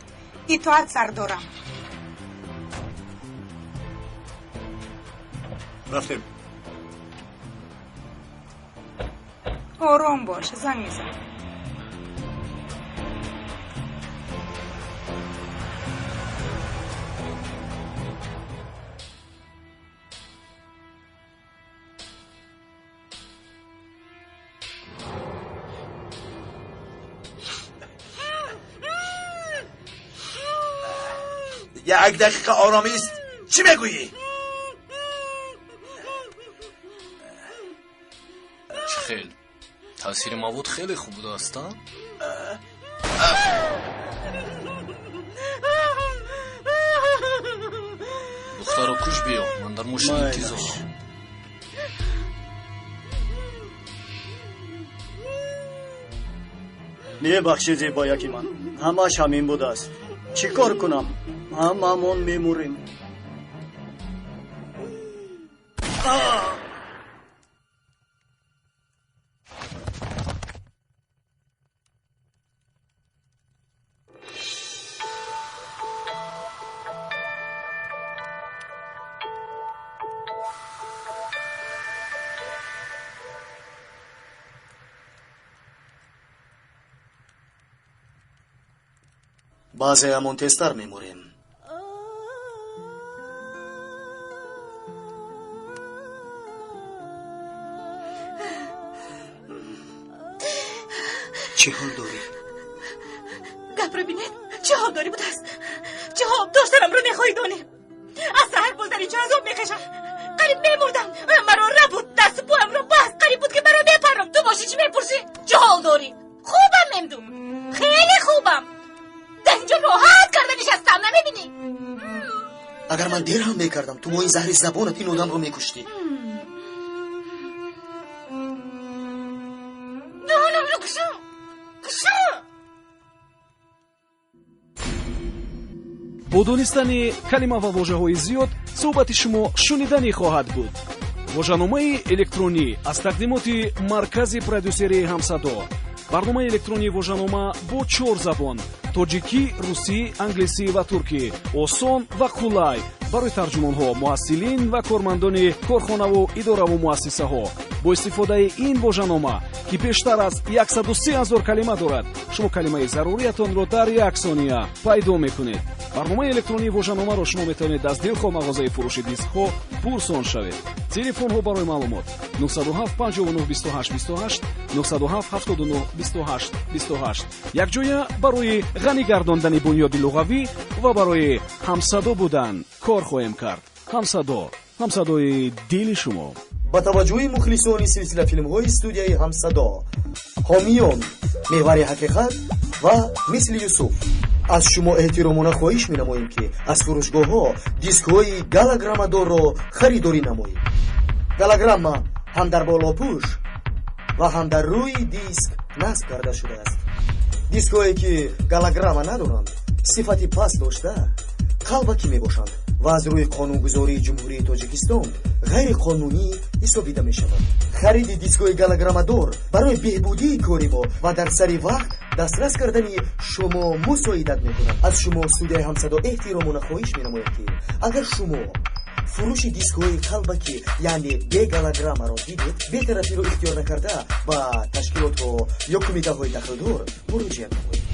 Итоат, сардорам. Рафтем. Ором бош, занг мезанам. Як дақиқа оромист. Чӣ мегӯӣ? Чӣ хел? Таъсири мавод хеле хуб будааст, а? Духтаро куш биё, ман дар мошин интизорам. Мебахшед, зебояки ман, ҳамааш ҳамин будааст. Чӣ кор кунам? Ҳамамон мемурем. Баъзеамон тезтар мемурем. Чӣ ҳол дорӣ? Гапро бинед, чӣ ҳол дорӣ будааст? Чӣ ҳол доштанамро мехоҳӣ донӣ? Аз саҳар боз дар инҷо азоб мекашам. Қариб мемурдам. Маро рабуд, дасту поямро баст. Қариб буд ки маро мепарам. Ту бошӣ чӣ мепурсӣ? Чӣ ҳол дорӣ? Хубам, Мемду, хеле хубам. Дар инҷо роҳат карда нишастам, намебинӣ? Агар ман дер ҳам мекардам, ту бо ин заҳри забонат ин одамро мекуштӣ. Даҳонамро кушо, кушо. Бо донистани калима ва вожаҳои зиёд суҳбати шумо шуниданӣ хоҳад буд. Вожаномаи электронӣ аз тақдимоти маркази продюсерии Ҳамсадо. Барномаи электронии вожанома бо чор забон: тоҷикӣ, русӣ, англисӣ ва туркӣ, осон ва қулай барои тарҷумонҳо, муҳассилин ва кормандони корхонаву идораву муассисаҳо. Бо истифодаи ин вожанома, ки бештар аз 103 ҳазор калима дорад, шумо калимаи заруриятонро дар як сония пайдо мекунед. Барномаи электронии вожаномаро шумо метавонед аз дилхоҳ мағозаи фурӯши дискҳо пурсон шавед. Телефонҳо барои маълумот: 907 59 28 28, 907 79 28 28. Якҷоя барои ғанӣ гардондани бунёди луғавӣ ва барои ҳамсадо будан кор хоҳем кард. Ҳамсадо, ҳамсадои дили шумо. Ба таваҷҷӯҳи мухлисони силсилафилмҳои студияи Ҳамсадо, ҳомиён Меҳвари ҳақиқат ва Мисли Юсуф, аз шумо эҳтиромона хоҳиш менамоем, ки аз фурӯшгоҳҳо дискҳои галограммадорро харидорӣ намоед. Галограмма ҳам дар болопӯш ва ҳам дар рӯи диск насб карда шудааст. Дискҳое ки галограмма надоранд, Сифати паст дошта, қалбакӣ мебошанд ва аз рӯи қонунгузории Ҷумҳурии Тоҷикистон ғайриқонунӣ ҳисобида мешаванд. Хариди дискҳои голограммадор барои беҳбудии кори мо ва дар сари вақт дастрас кардани шумо мусоидат мекунад. Аз шумо студияи Ҳамсадо эҳтиромона хоҳиш менамояд, ки агар шумо фурӯши дискҳои қалбакӣ, яъне бе голограммаро дидед, бетарафиро ихтиёр накарда, ба ташкилотҳо ё кумитаҳои дахлдор муроҷиат намоед.